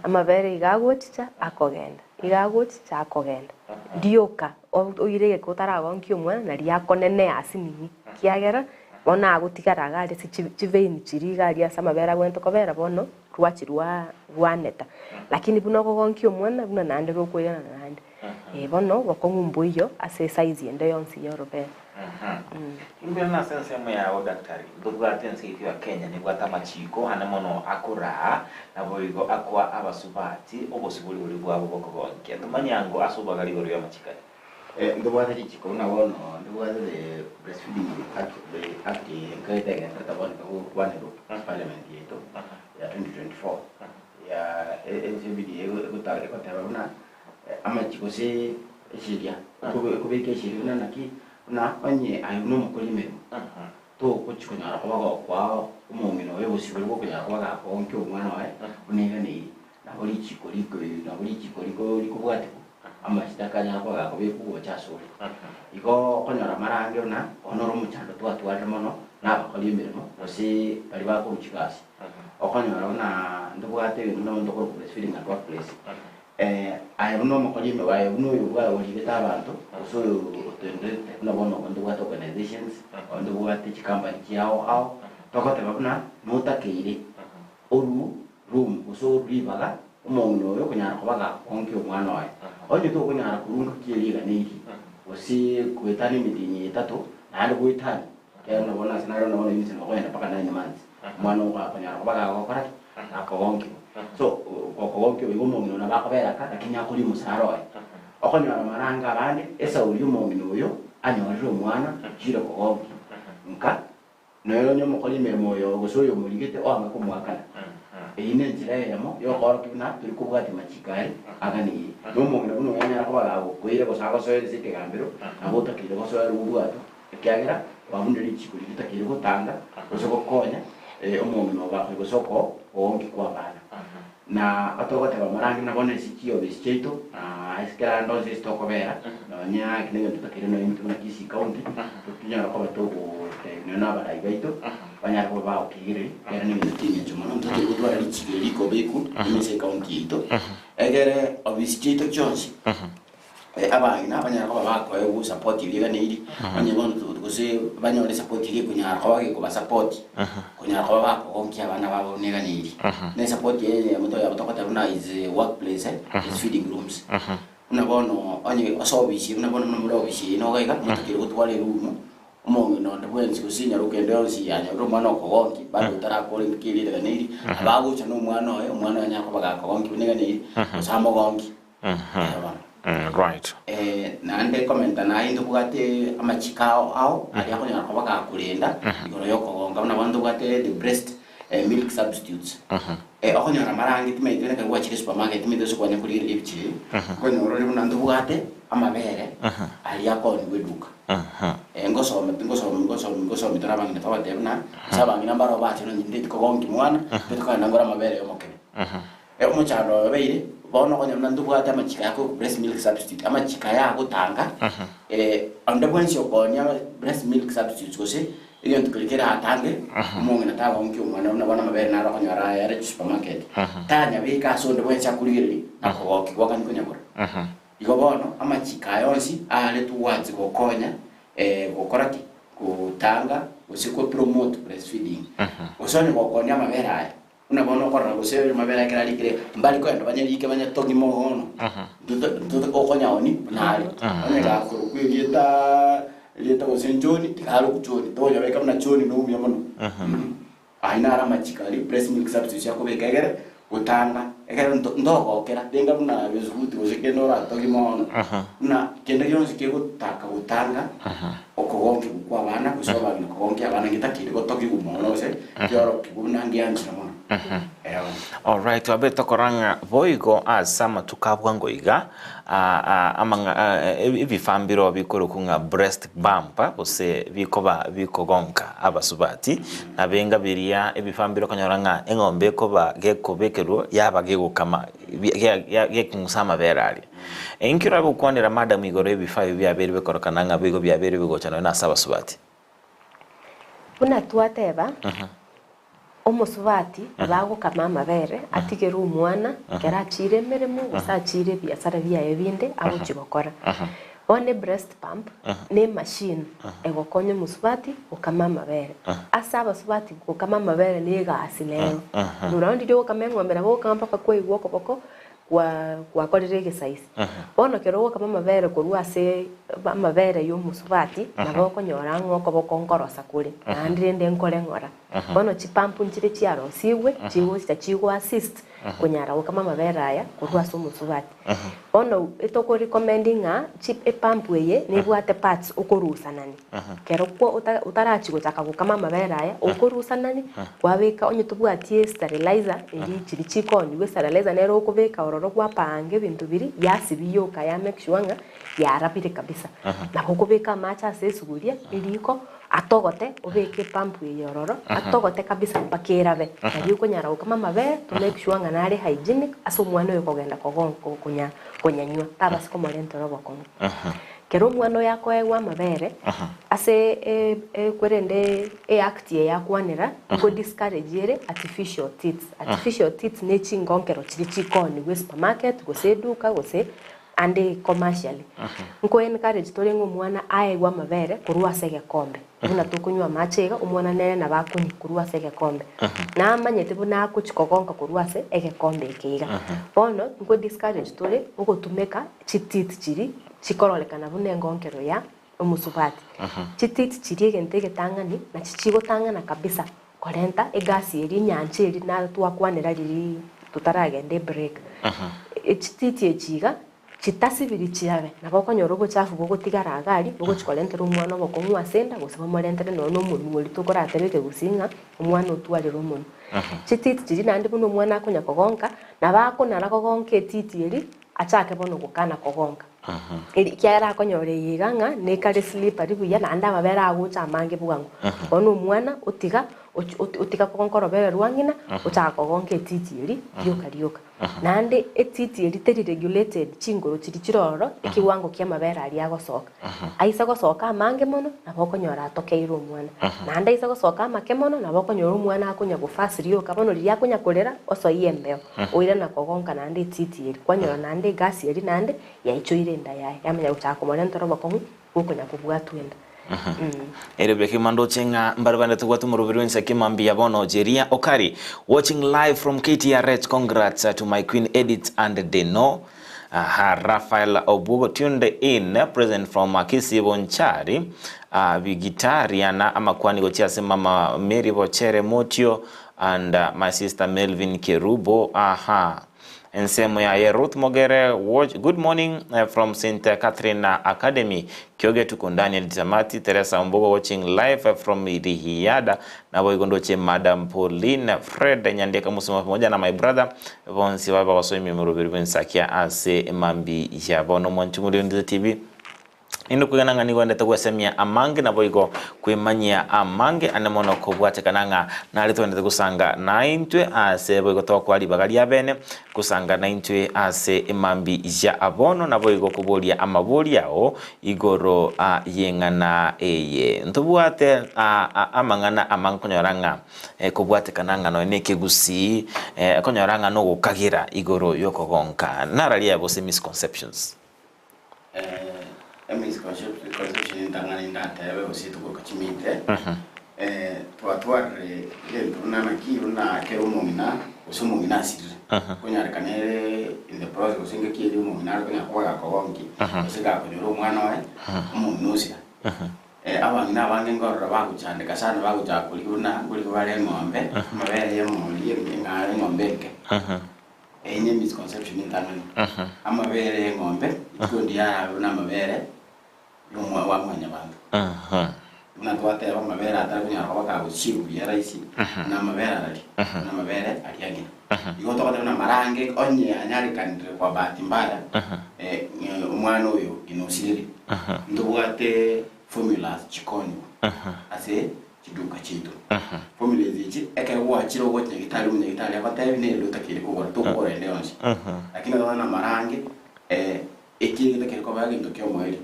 amabere iga agochicha akogenda, iga agochicha akogenda, rioka oire egeka otaragonkia omwana naria akonenea ase nini, ekiagera bono agotigara iga aria ase chivein chiria iga aria ase amabere abwenerete kobera bono rwachi rwa rwaneta. Lakini buna okogonkia omwana buna naende rokoirana naende. Eh bono bokong'u mboiyo ase esize ende yonsi ya orobere. Imbere ase ensemo yao daktari, ntobwate ense yaito ya Kenya nebwate amachiko ane mono akoraa naboigo akoa abasubati obosibori boria bwabo bokogonkia. Tomanye ango ase obwagare igoro y'amachiko aya. Ntobwate richiko buna bono ntobwate the breastfeeding act the act nkaete egenderete bono egokwanerwa ase parliament yaito ya 2024 ya ensebidi egoteba buna Amache gose esheria, ekobeka esheria buna naki, buna onye aye buna omokori emeremo, togochia konyara koba gokoa omong'ina oye obosibore bwokonyara koba gakoonkia omwana oye buna eganeiri. Nabo richiko riko nabo richiko riko rikobwatigwa, amache takanyara koba gakobekwa gocha asore. Igo okonyora mara ange buna bono ore omochando twatwarire mono na abakori emeremo gose baria bakorwa chigasi. Okonyora buna ntobwate ebinto buna omonto okorokwa breastfeeding at workplace. Aye buna omokori emeremo, aye buna oyo origete abanto, gose oyo otenderete, buna bono obo ntobwate organisations, obo ntobwate chicompany chiao ao, togoteba buna notakeire orwu room gose orwu ribaga omong'ina oyo okonyara koba gakonkia omwana oye. Onye tokonyara korwa ngaki eria eganeiri, gose goetania emetienyi etato, naende goetania, ekiagera buna bono ase naro bono inche nokogenda mpaka nine months, omwana ogo gakonyara koba gagokora ki? Gakogonkiwa. So, gokogonkiwa igo omong'ina oyo nabo akobera aka, lakini akoria omosara oye. Okonyora amaranga abande, esauri y'omong'ina oyo anyorire omwana, ochire kogonkia nka, Nere onye omokori emeremo oyo, gose oyomorigete, oange komoakana. Eyio nenchera eyemo y'okoorokia buna tori kobwatia amachiko aye aganeirie. Na omong'ina buna oyo anyare koba gagokoira gose agosoera ase ekegambero, nabo otakeire gosoerwa obwato, ekiagera kwabunire richiko riria otakeire gotanga gose gokonya omong'ina obo gose okoongi kw'abana. Na togoteba amarangi na bono ase chiofisi chiaito, na ase kera ande onsi ase tokobera, nonya eki negento totakeire nonya intwe buna Kisii County, tonyare koba togotebia nonya na abarai baito, banyare koba bagokigereria, ekero negento kia eng'encho mono, ntotakeire gotwara richiko eri rikobeku ime ase ecounty yaito, egere ofisi chiaito chionsi. Abang'ina banyare koba bakoegwa esapoti eria eganeiri, onye bono gose banyore esapoti eria ekonyara koba gekobasapoti, konyara koba bakogonkia abana babo buna eganeiri. Na esapoti eye eyemo toyabo togoteba buna is workplace, is feeding rooms. Buna bono onye ase ofisi buna bono buna more ofisi eye nigo iga, motakeire gotwara eroom, omong'ina onde bwensi gose enyaroka ende yonsi yanyorire omwana okogonkia, bado otarakora engaki eria eganeiri, nabo agocha na omwana oye, omwana oye anyare koba gakogonkia buna eganeiri, gose amogonkie. Right. Naende komenta naye ntobwate amachiko ao ao aria akonyara koba gakorenda igoro yokogonka buna bono ntobwate the breast milk substitutes. Okonyora amarangi timaeti buna ekero gwachire supermarket timaeti ase kwanya korigereria ebicha eye, okonyora ore buna ntobwate amabere aria akoonigwa eduka. Ngosoma ngosoma ngosoma ngosomia tore abang'ina tobatebia buna ase abang'ina mbaro bache nonye ndeti kogonkia mwana, ndeti kogenda ngore amabere yomokebe. Omochando oyo obeire, bono okonyora buna ntobwate amachiko aya akorokwa breast milk substitute, amachiko aya agotanga onde bwensi okoonia breast milk substitutes gose egento keria keratange omong'ina tagonkia omwana buna bono amabere naro okonyora aya are chisupermarket, tanyabeka ase onde bwensi akorigereria na kogokigwa akanye konyagora. Igo bono amachiko aya onsi are towards gokonya gokora ki? Gotanga gose ko promote breastfeeding. Gose onye gokonia amabere aya, Buna bono okorora gose amabere ekero arikire, mbari kogenda banyarike banyatogie mono, okonyaoni buna are. Onye gakorokwa erieta erieta gose John, tiga arokwe John, tokonyabeka buna John nomuya mono. Ayio naro amachiko aria breast milk substitute akobeka egere gotanga, ekero ntogokera, tenga buna biscuit gose kende oratogie mono, buna kende gionsi kegotaka gotanga okogonkigwa kwa abana gose obang'ina kogonkia abana ngetakiri gotogigwa mono gose kiorokigwe buna ngeanchire mono. Alright, twabe tokora ng'a boigo ase amatuko a bwango iga, amang'a ebifaa mbiroo bikorokwa ng'a breast bump gose bikoba bikogonka abasubati, nabo enga biria ebifaa mbire okonyora ng'a eng'ombe ekoba gekobekerwa yaba gegokama gekong'usa amabere aria. Inki orabe gokwanera madam igoro y'ebifaa ebi biabeire bikorokana ng'a boigo biabeire bigocha nonya nase abasubati? Buna twateba, omosubati nabo agokama amabere atigere omwana ekero achiire emeremo gose achiire ebiasara biaye binde agochia gokora. Bono ebreast pump ne emachine egokonya omosubati gokama amabere. Ase abasubati gokama amabere ne egasi nero. Nonya riria ogokama eng'ombe nabo ogokama mpaka kwaigwa okoboko kwa gwakorire egesaisi. Bono ekero ogokama amabere korwa ase amabere y'omosubati, nabo okonyora ng'a okoboko nkorosa kore, naende rende nkore ng'ora. Bono chipampu nchire chiarosigwe, chigochicha chigo assist konyara gokama amabere aya korwa ase omosubati. Bono etoko recommend ng'a chi epampu eye nebwate parts okorusanani. Kero kwa ota otarachia gochaka gokama amabere aya, okorusanani, kwabeka onye tobwati esterilizer eria chiria chikonywa, esterilizer nero okobeka ororo gwapanga ebinto biria, yasibia yoka ya make sure ng'a yarabire kabisa. Nabo okobeka amache ase esuguria, eriko, atogote, obeke epump eye ororo, atogote kabisa mpaka erabe. Nario okonyara gokama amabere to make sure ng'a nare hygienic ase omwana oyo okogenda kogo konya konyanywa, tabasa komorentera obokong'u. Kera omwana oyo akoegwa amabere, ase ekwerende eact eye akwanera, nko discourage ere artificial teats. Artificial teats ne chingonkero chiria chikoonigwa esupermarket gose eduka gose ande commercially. Nko encourage tore ng'a omwana aegwe amabere korwa ase egekombe. Buna tokonywa amache iga, omwana nere nabo akonywa korwa ase egekombe. Namanyete buna agochia kogonka korwa ase egekombe eke iga. Bono, nko discourage tore ogotumeka chiteeth chiria chikororekana buna engonkero ya omosubati. Chiteeth chiria egento egetang'ani nachi chigotang'ana kabisa korenta egasi eria enyancha eria na twakwanera riria totaragenda ebreak. Chiteeth echi iga chitasibiri chiabe nabo okonyora obochafu bogotigara iga aria bogochi korentera omwana obokong'u ase enda gose bomorentere nonye na omonwa oria tokoratebe ekegusii ng'a omwana otwarire omonwa. Chiteeth chiria naende buna omwana akonya kogonka nabo akonara kogonka etiti eria achake bono gokana kogonka. Eri ekiagera akonyora eye iga ng'a nekare slippery buya naende amabere agocha amange bwango. Bono omwana otiga och otiga kogonka orobere rwa ng'ina, ochaka kogonka etiti eria rioka rioka. Naende etiti eria teri regulated chingoro chiria chire ororo ekiwango kia amabere aria agosoka. Aise gosoka amange mono, nabo okonyora atokeire omwana. Naende aise gosoka amake mono, nabo okonyora omwana akonya gofast rioka bono riria akonya korera, osoie embeo. Oirana kogonka naende etiti eria, kwanyora naende egasi eria naende yaichoire enda yaye, yamanya gochaka komorentera obokong'u bw'okonya kobwatwa enda. Ere bekima ndoche ng'a mbare bande tobwate omoroberi bw'ense kima mbuya bono Jeria Okari watching live from KTRH congrats to my queen Edith and Deno Aha Raphael Obuogo tuned in present from Kisii Bonchari uh, Bigitariana amakwani gochia ase mama Mary Bochere Motio and my sister Melvin Kerubo aha ensemo yaye Ruth Mogere watch, good morning from St Catherine Academy Kioge tuko ndani ya Tamati Teresa Ombogo watching live from Rihiada naboigo ndoche Madam Pauline Fred Nyandieka Musoma pamoja na my brother bonsi babe bagosoimia omoroberi bw'ensakia ase mambi ya bono mwanchi muri Ondize TV Ninde okwegena ng'a nigo endete gwesemia amange, naboigo kwemanyia amange ande mono kobwatekana ng'a nare togendete gosanga naintwe ase boigo tokoa ribaga riabene gosanga naintwe ase emambi ya bono, naboigo koboria amaborio ao igoro y'eng'ana eye. Ntobwate amang'ana amange konyora ng'a kobwatekana ng'a nonya nekegusii okonyora ng'a nogokagera igoro yokogonka nararia gose misconceptions. Emisconception entang'ani ndatebe gose togoka chimite, twatwarire egento buna naki buna kera omong'ina gose omong'ina asirire, konyarekana ere in the process gose engaki eria omong'ina are konya koba gakogonkia, gose gakonyora omwana oye, omong'ina osira. Abang'ina abange nkorora bagochandeka sana bagochaka korigia buna nkorigia bare eng'ombe, amabere ya emori, eng'are eng'ombe enke. Eye ne misconception entang'ani. Amabere y'eng'ombe rituko ndiarabe buna amabere y'omwa wa mwanyabanto. Buna twateba amabere atari konyara koba kagochiigwa buya rahisi, buna amabere arari, buna amabere aria ang'ina. Igo togoteba buna mara ange onye anyarekanire kwa bahati mbaya, omwana oyo ng'ina osirire, ntobwate formulas chikonywa ase chiduka chiaito. Formulas echi ekero gwachire ogocha nyagetari, omonyagitari agotebi nere otakeire kogora, tokogora ende yonsi. Lakini otobwate buna mara ange Eki getakeire koba egento ki'omoerio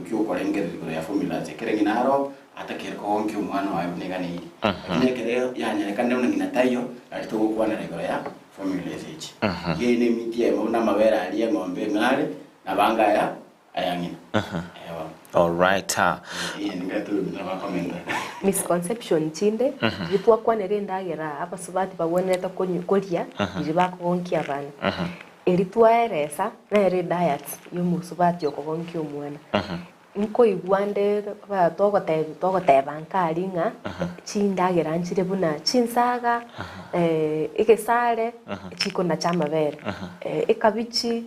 ki'okorengereria igoro ya formulas, ekero ng'ina aro atakeire kogonkia omwana oye buna eganeirie. Lakini ekero yanyarekanire buna ng'ina taiyo, nari togokwanera igoro ya formulas echi. Iga eye nemiti eyemo buna amabere aria eng'ombe eng'are, nabo anga aya aya ng'ina. Eeh bono. Alright. Eye nigo tore bakomenta. Misconception chinde, riria twakwanera endagera abasubati bagwenerete koria riria bakogonkia abana. Eri twaeresa nere ediet y'omosubati okogonkia omwana. Nkoigwa nde ba togotebi togoteba nkari ng'a chindagera nchire buna chinsaga, egesare chikonacha amabere, ekabichi,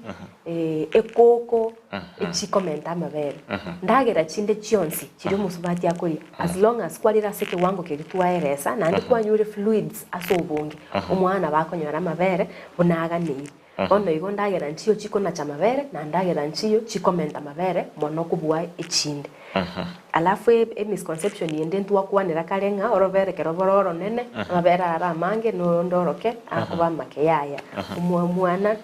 ekoko echikomenta amabere. Ndagera chinde chionsi chiria omosubati akoria as long as kwarire ase ekewango keria twaeresa naende kwanyure fluids ase obonge, omwana nabo akonyora amabere buna aganeire. Bono igo ndagera nchiyo chikonacha amabere na ndagera nchiyo chikomenta amabere mono kobua echinde. Alafu emisconception ende ntwakwanera kare ng'a orobere ekero bore oronene, amabere are amange na oyonde oroke akoba amake yaya. Omwana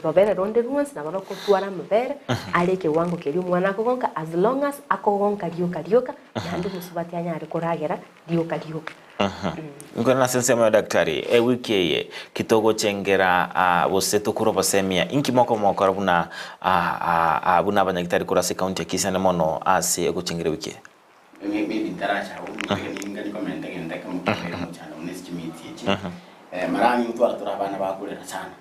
robere ronde rwonsi nabo rokotwara amabere are ekewango keria omwana akogonka as long as akogonka rioka rioka naende omosubati anyare koragera rioka rioka. Nkorana ase ensemo ya daktari, ewiki eye ki togochengera ah, gose tokure obosemia inki mokomokora buna ah, ah, ah, buna abanyagitari korwa ase ekaunti ya Kisii ande mono ase ogochengera ewiki eye? Maybe ntaracha agwo, ninga nikomenta egento ekemo kiabeire omochando buna ase chimiti echi. Mara ang'e ntwara tore abana bakorera sana.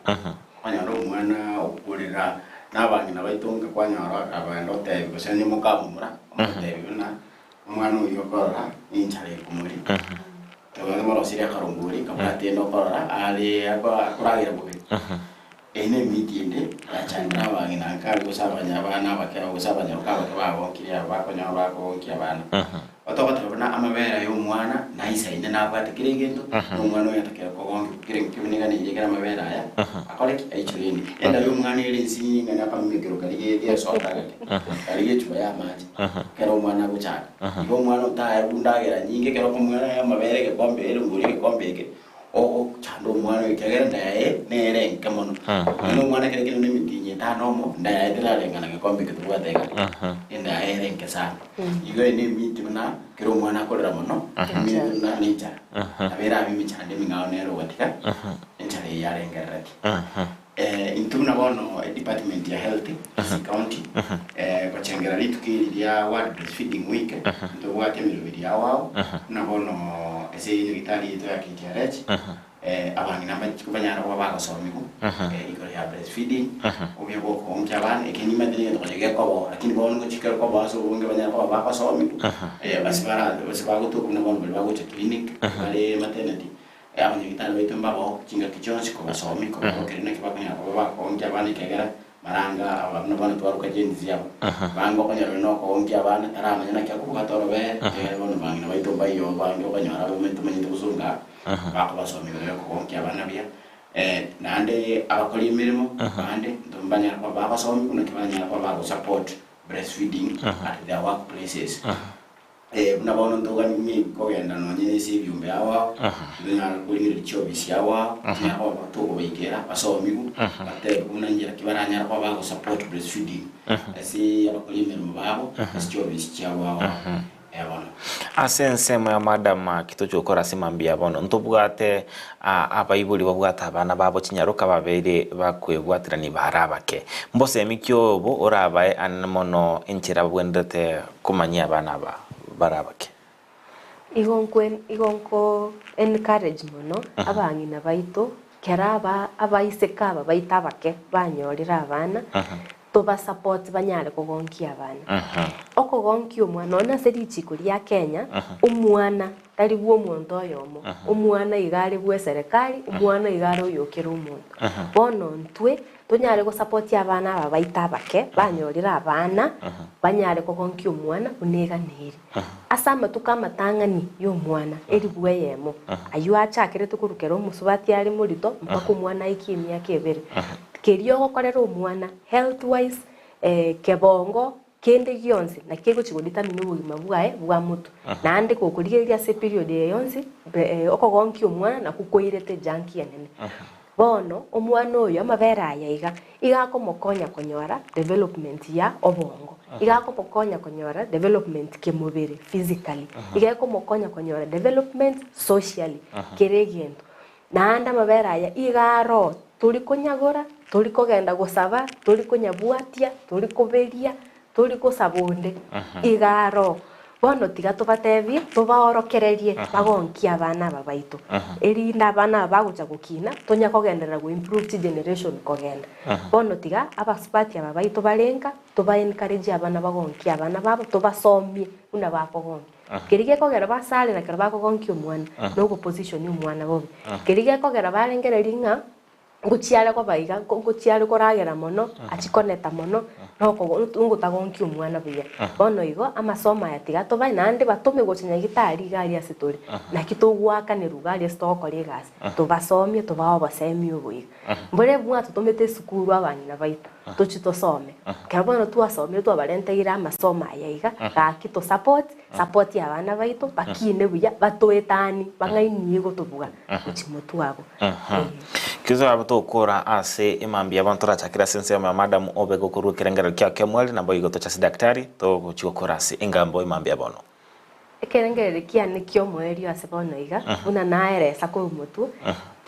Kwanyora omwana okorera na abang'ina baito nka kwanyora akagenda otebi gose onye mokamomura, omotebi buna Omwana oyio okorora nenchara ekomoria, tobwate morosirie akarongori kabwate ende okorora are akoragera bobe. Eye nemiti ende yachandire abang'ina nka aria gose abanya abana abake aba gose abanyaroka abake bagonkire aba bakonyora bakogonkia abana. Otogoteba buna amabere ya omwana naisaine nabwate kera egento, na omwana oyo atakere kogonkia kera kebuniganeirie ekero amabere aya akore ki? Aichore ende. Enda ya omwana ere ensinini ng'a nakamumekero karia gesoka gake, karia gechuba ya amache. Ekero omwana agochaka, igo omwana otaegwe endagera nyinge, ekero okomoa amabere egekombe erongori egekombe eke, ogochanda omwana oyo ekiagera enda yaye nere enke mono. Nonya omwana ekero kere na emetienyi etano omo, enda yaye terareng'ana gekombe eke tobwate iga, enda yaye ere enke sana. Igo eye nemiti buna ekero omwana akorera mono, emiti buna na enchara, nabo erabe emechando emeng'ao nere ogatiga enchara eyio yarengereretie. Intwe buna bono edepartment ya health Kisii county gochengera rituko eri ria World Breastfeeding Week ntobwate emeroberi yao ao buna bono ase enyagitari yaito ya KTRH abang'ina banyare koba bagosomigwa igoro ya breastfeeding obuya bwa okoonkia abana eke nimanyete negento konya gekoba lakini bono ngochia kere koba ase obonge banyare koba bagosomigwa ase bara ase bagotoka buna bono baria bagocha clinic bare maternity Abanyagitari baito mbabao chingaki chionsi kobasomia, kobaorokereria naki bakonyara koba bakoongia abana ekiagera maranga aba buna bono twaroka Gen Z aba, bange okonyora onye nokoongia abana taramanya naki akobwata orobere, ekiagera bono bang'ina baito mbaiyo bange okonyora abamanyete tomanyete gosonga aa, bakobasomia igoro yokogonkia abana buya. Naende abakori emeremo bande nto mbanyare koba bagosomiwa naki baranyare koba bagosupport breastfeeding at their work places. Buna bono ntoganie kogenda nonye nese ebiombe ao ao, ntonyare korigereria chiofisi ao ao, tonyare koba tokobaikera basomigwe, batebwe buna inchera ki baranyare koba bagosupport breastfeeding ase abakori emeremo babo ase chiofisi chiabo ao ao. Eeh bono. Ase ensemo ya madam ki tochia gokora ase mambia bono ntobwate abaibori babwate abana babo chinyaroka babeire bakwebwaterania bare abake. Mbosemi ki obo orabae anene mono enchera babwenerete Komanyia abana aba bare abake. Igo nkwe igo nko encourage mono abang'ina baito kera aba abaiseke aba baito abake banyorire abana toba support banyare kogonkia abana. Okogonkia omwana nonye ase richiko ria Kenya omwana tari bwa omonto oyomo, omwana iga are bwa eserekari, omwana iga are oyo kera omonto. Bono ntwe. Tonyare gosapotia abana aba baito abake banyorire abana, banyare kogonkia omwana buna eganeri. Ase amatuko amatang'ani y'omwana, elifu eyemo, ayio achakerete korwa kera omosubati are morito mpaka omwana aikie emiaka ebere. Keria ogokorera omwana health wise, kebongo, Kende gionsi nakio kegochia godetermine obogima bwaye bwa motwe. Naende gokorigereria ase eperiod eye yonsi, okogonkia omwana nakwo koirete ejunk enene. Bono omwana oyo amabere aya iga, iga akomokonya konyora development ya obongo, iga akomokonya konyora development kemobere physically, iga ekomokonya konyora development socially, kera egento. Naende amabere aya iga aro, tori konyagora, tori kogenda gosaba, tori konyabwatia, tori koberia, tori gosaba onde, iga aro. Bono tiga tobatebie, tobaorokererie bagonkie abana aba baito, erinde abana aba bagocha gokina, tonya kogenderera go improve chigeneration kogenda. Bono tiga abasubati aba baito bare nka, toba encourage abana bagonkie abana babo, tobasomie buna bakogonkia. Keria gekogera basarera ekero bakogonkia omwana, nogoposition omwana bobe. Keria gekogera barengereria ng'a ngochia are koba iga, ngochia are koragera mono, achie koneta mono, nokogo ngotagonkia omwana buya. Bono igo, amasomo aya tiga tobae naende batome gocha nyagitari iga aria ase tore, naki togoakanerwa iga aria ase togokora egasi, tobasomie tobae obosemi obo iga. Mbore mwatotomete esukuru abang'ina baito, tochie tosome. Ekero bono twasomire twabarenteire amasomo aya iga, gaki to support, support abana baito, bakine buya, batoetanie, bang'ainie gotobua gochia motwe abwo. Ee. Kristo abo tokora ase emambia bono torachakere ase ensemo ya madam obe gokorwa ekerengerero kiao ki'omweri naboigo toche ase daktari togochia gokora ase engambo emambia bono. Ekerengererio kiane ki'omoerio ase bono iga, buna naeresa korwa motwe,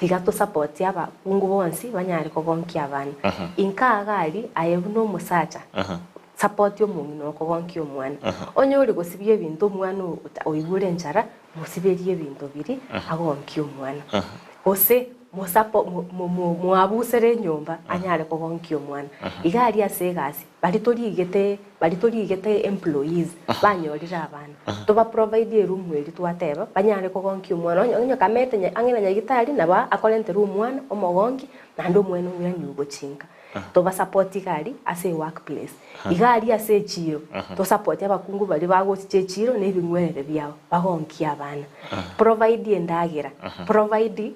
tiga tosapotie abakungu bonsi banyare kogonkia abana. Inka iga aria, aye buna omosacha, sapotia omong'ina oo kogonkia omwana. Onye ore gosibia ebinto omwana oigure enchara, mosiberie ebinto biria agonkie omwana. Gose mosapo moabusere enyomba anyare kogonkia omwana. Iga aria ase egasi, baria torigete Baria torigete employees banyorire abana, toba provide eroom eria twateba banyare kogonkia omwana onye onye kamete nya ang'e na nyagitari nabo akorenterwa omwana omogonki naende omwana oiraniwe gochia nka. Toba support iga aria ase ework place. Iga aria ase echiro, to support abakungu baria bagochicha echiro na ebing'werere biabo bagonkie abana. Provide endagera, provide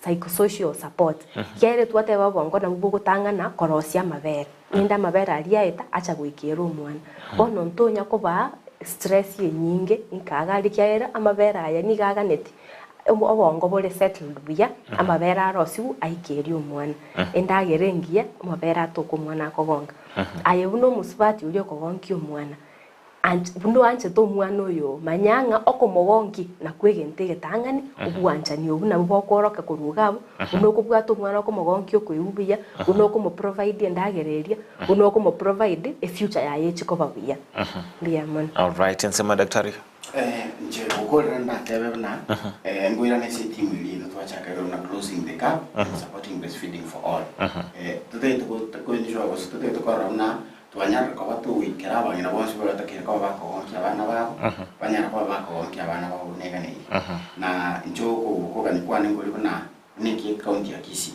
psychosocial support, ekiagera twateba obongo nabwo bogotang'ana korosia amabere. Rende amabere aria aeta acha goikera omwana. Bono ntonya kobaa stress enyinge nkaga aria ekiagera amabere aya nigo aganeti obongo bore settled buya, amabere arosigwe aikerie omwana. Endagera engiya, amabere atoke omwana akogonka. Aye buna omosubati oria okogonkia omwana, Anch buna oanchete omwana oyo oo, manya ng'a okomogonkia nakwo egento egetang'ani, obwanchani obwo nabwo bokooroka korwa iga abwo, buna okobwata omwana okomogonkia okoigwa buya, buna okomoprovide endagera eria, buna okomoprovide efuture yaye echi koba buya. Mbuya mono. Alright, ensemo ya daktari. Eh, inche gokorera ndatebe buna eh, ngoirane ase etimu eria yaito twachakire buna closing the gap and supporting breastfeeding for all. Eh, totagete go- koensure gose totagete korora buna Twanyarire koba togoikera abang'ina bonsi baria batakeire koba bakogonkia abana babo, banyare koba bakogonkia abana babo buna eganeirie. Na inche okogania kwane nkori buna buna eki ecounty ya Kisii,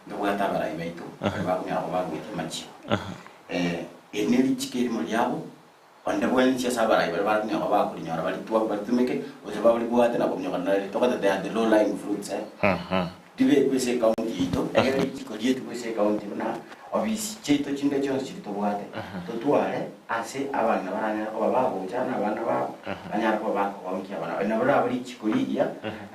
ntobwate abarai baito baria bakonyara koba bagoetia amachiko. Eri ne richiko erimo riabo, onde bwensi ase abarai baria bakonyara koba bakorinyora baritwa baritumeke, gose baribwate na kominyoka nari togoteba they are the low lying fruits eh. Ribekwe ase ecounty yaito, ekero richiko rietwe ase ecounty buna ofisi chiaito chinde chionsi chiria tobwate, totware ase abang'ina baranyare koba bagocha na abana babo, banyare koba bakogonkia abana babo. Nabo rirabe richiko rigiya,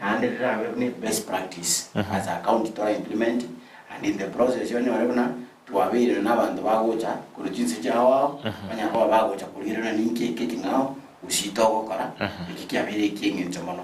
naende rirabe buna ebest practice as a county tora implement, and in the process onyore buna twabeire na abanto bagocha korwa chinse chiao ao, banyare koba bagocha korigerera ninki eke ekeng'ao gose togokora, eki kiabeire ekieng'encho mono.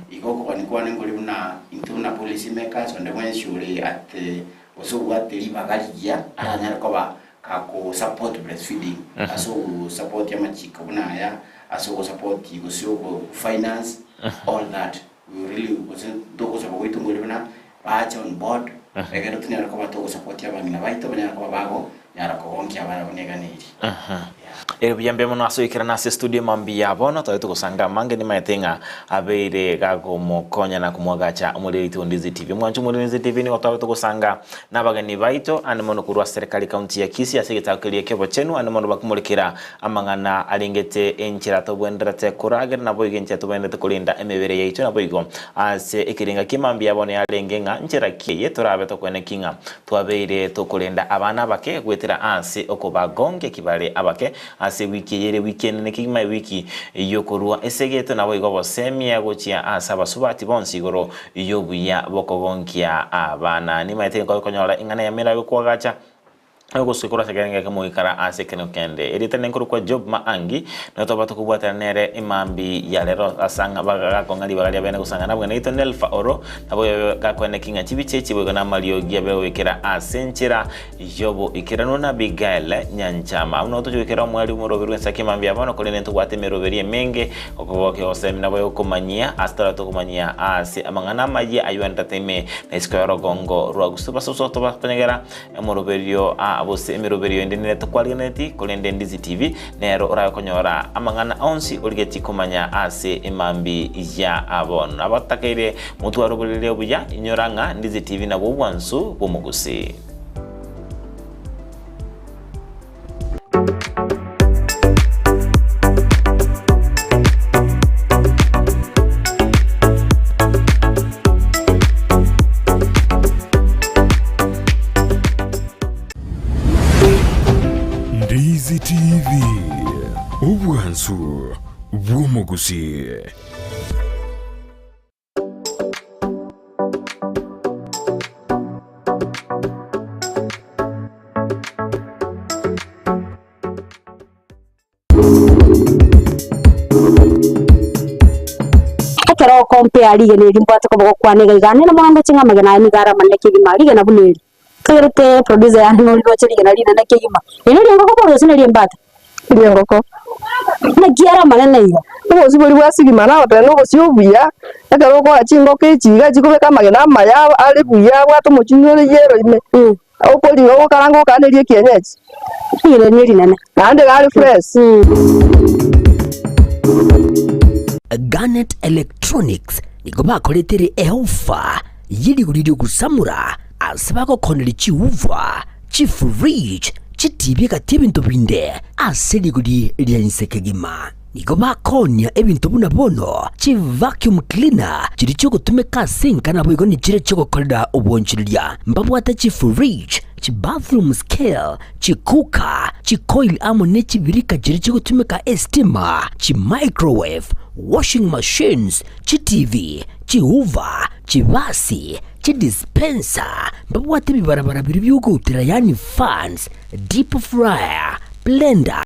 Igo okogania kwane nkori buna intwe buna policy makers, onde bwensi ore at the gose obwate ribaga rigiya aranyare koba gako support breastfeeding ase ogo support amachiko buna aya, ase ogo support gose ogo finance all that we really gose ntogosaba gwaito nkori buna bache on board ekero tonyare koba togo support abang'ina baito banyare koba bago. Nyara kogonkia abana buna eganeirie. Ere buya mbuya mono ase oikerana ase estudio mambia bono tware togosanga amange nimaete ng'a abeire gagomokonya na komwagacha omoreri oito Ndizi TV. Omwancho omoreri Ndizi TV nigo twabe togosanga na abageni baito ande mono korwa ase serikali county ya Kisii ase egetabu keria ki'obochenu ande mono bakomorekera amang'ana arengete enchera tobwenerete koragera naboigo enchera tobwenerete korenda emebere yaito naboigo ase ekerenga ki'mambia bono yarenge ng'a nchera ki eye torabe tokoeneki ng'a Twabeire tokorenda abana abake goetera ase okobagongia kibare abake ase ewiki eye ere ewiki enene kegima ewiki y'okorua esegeto naboigo obosemia gochia ase abasubati bonsi igoro y'obuya bw'okogonkia abana. Nimaete nkoe konyora ing'ana yamo erabe koagacha ogosukia korwa ase ekerengo ekemo goikara ase ekerengo kende. Erieta rinde nkorokwa Job Maangi, nigo twaba tokobwatana nere emambi ya rero ase ang'a bagakong'a ribaga ria bene gosangana abwo naito Nelfa oro Naboigo gakwaneki ng'a chibicha echi boigo namariogi abe goikera ase enchera y'oboikeranu na Abigail nyanchama. Buna otoche goikera omweri omoroberi bw'ensaki mambia bono, korende ntobwate emeroberi emenge, okogokia gosemi naboigo komanyia ase torabete okomanyia ase amang'ana amayia ayio entate ime na isiko y'orogongo rwa Gusii. Basusu tobakonyegera Emoroberio aa gose emeroberio ende nere tokwariganeti, korende Ndizi TV nero orabe konyora amang'ana onsi origetie komanya ase emambi ya bono. Abatakeire motware oborere obuya, inyora ng'a Ndizi TV nabwo obwansu bw'omogusii. Ndizi TV, obwansu bw'omogusii. Ekero okompea rigena eri mbwate koba gokwana iga iga, nere mono ndoche ng'a amagena aya nigo are amanene kegima, rigena buna eri. Nkagerete producer yane noriroche rigena rinene kegima. Eri neriengoko bono gose neriembata? Riengoko. Naki are amanene iga? Obosio boria bwa sigima nagoteba na obosio obuya, ekero okoa chingoko echi iga chikobeka amagena amaya are buya abwate omochuni ore yellow ime, okoriga ogokaranga okaneria ekienyeji. Rigena eri nerinene. Naende iga are fresh. Garnet Electronics nigo bakoretere eofa ye rigori riogosamora ase bagokoneria chiuva, chifridge, chitibi egati ebinto binde ase rigori ria inse kegima. Nigo bakoonia ebinto buna bono chivacuum cleaner chiria chiogotumeka ase enka naboigo nichiria chiogokorera obwanchereria. Mbabwate chifridge, chibathroom scale, chicooker, chicoil amo ne chibirika chiria chigotumeka estima, chimicrowave, washing machines, chitivi, chihoover, chibasi, chidispenser, mbabwate ebibarabara biria biogoutera yaani fans, deep fryer, blender.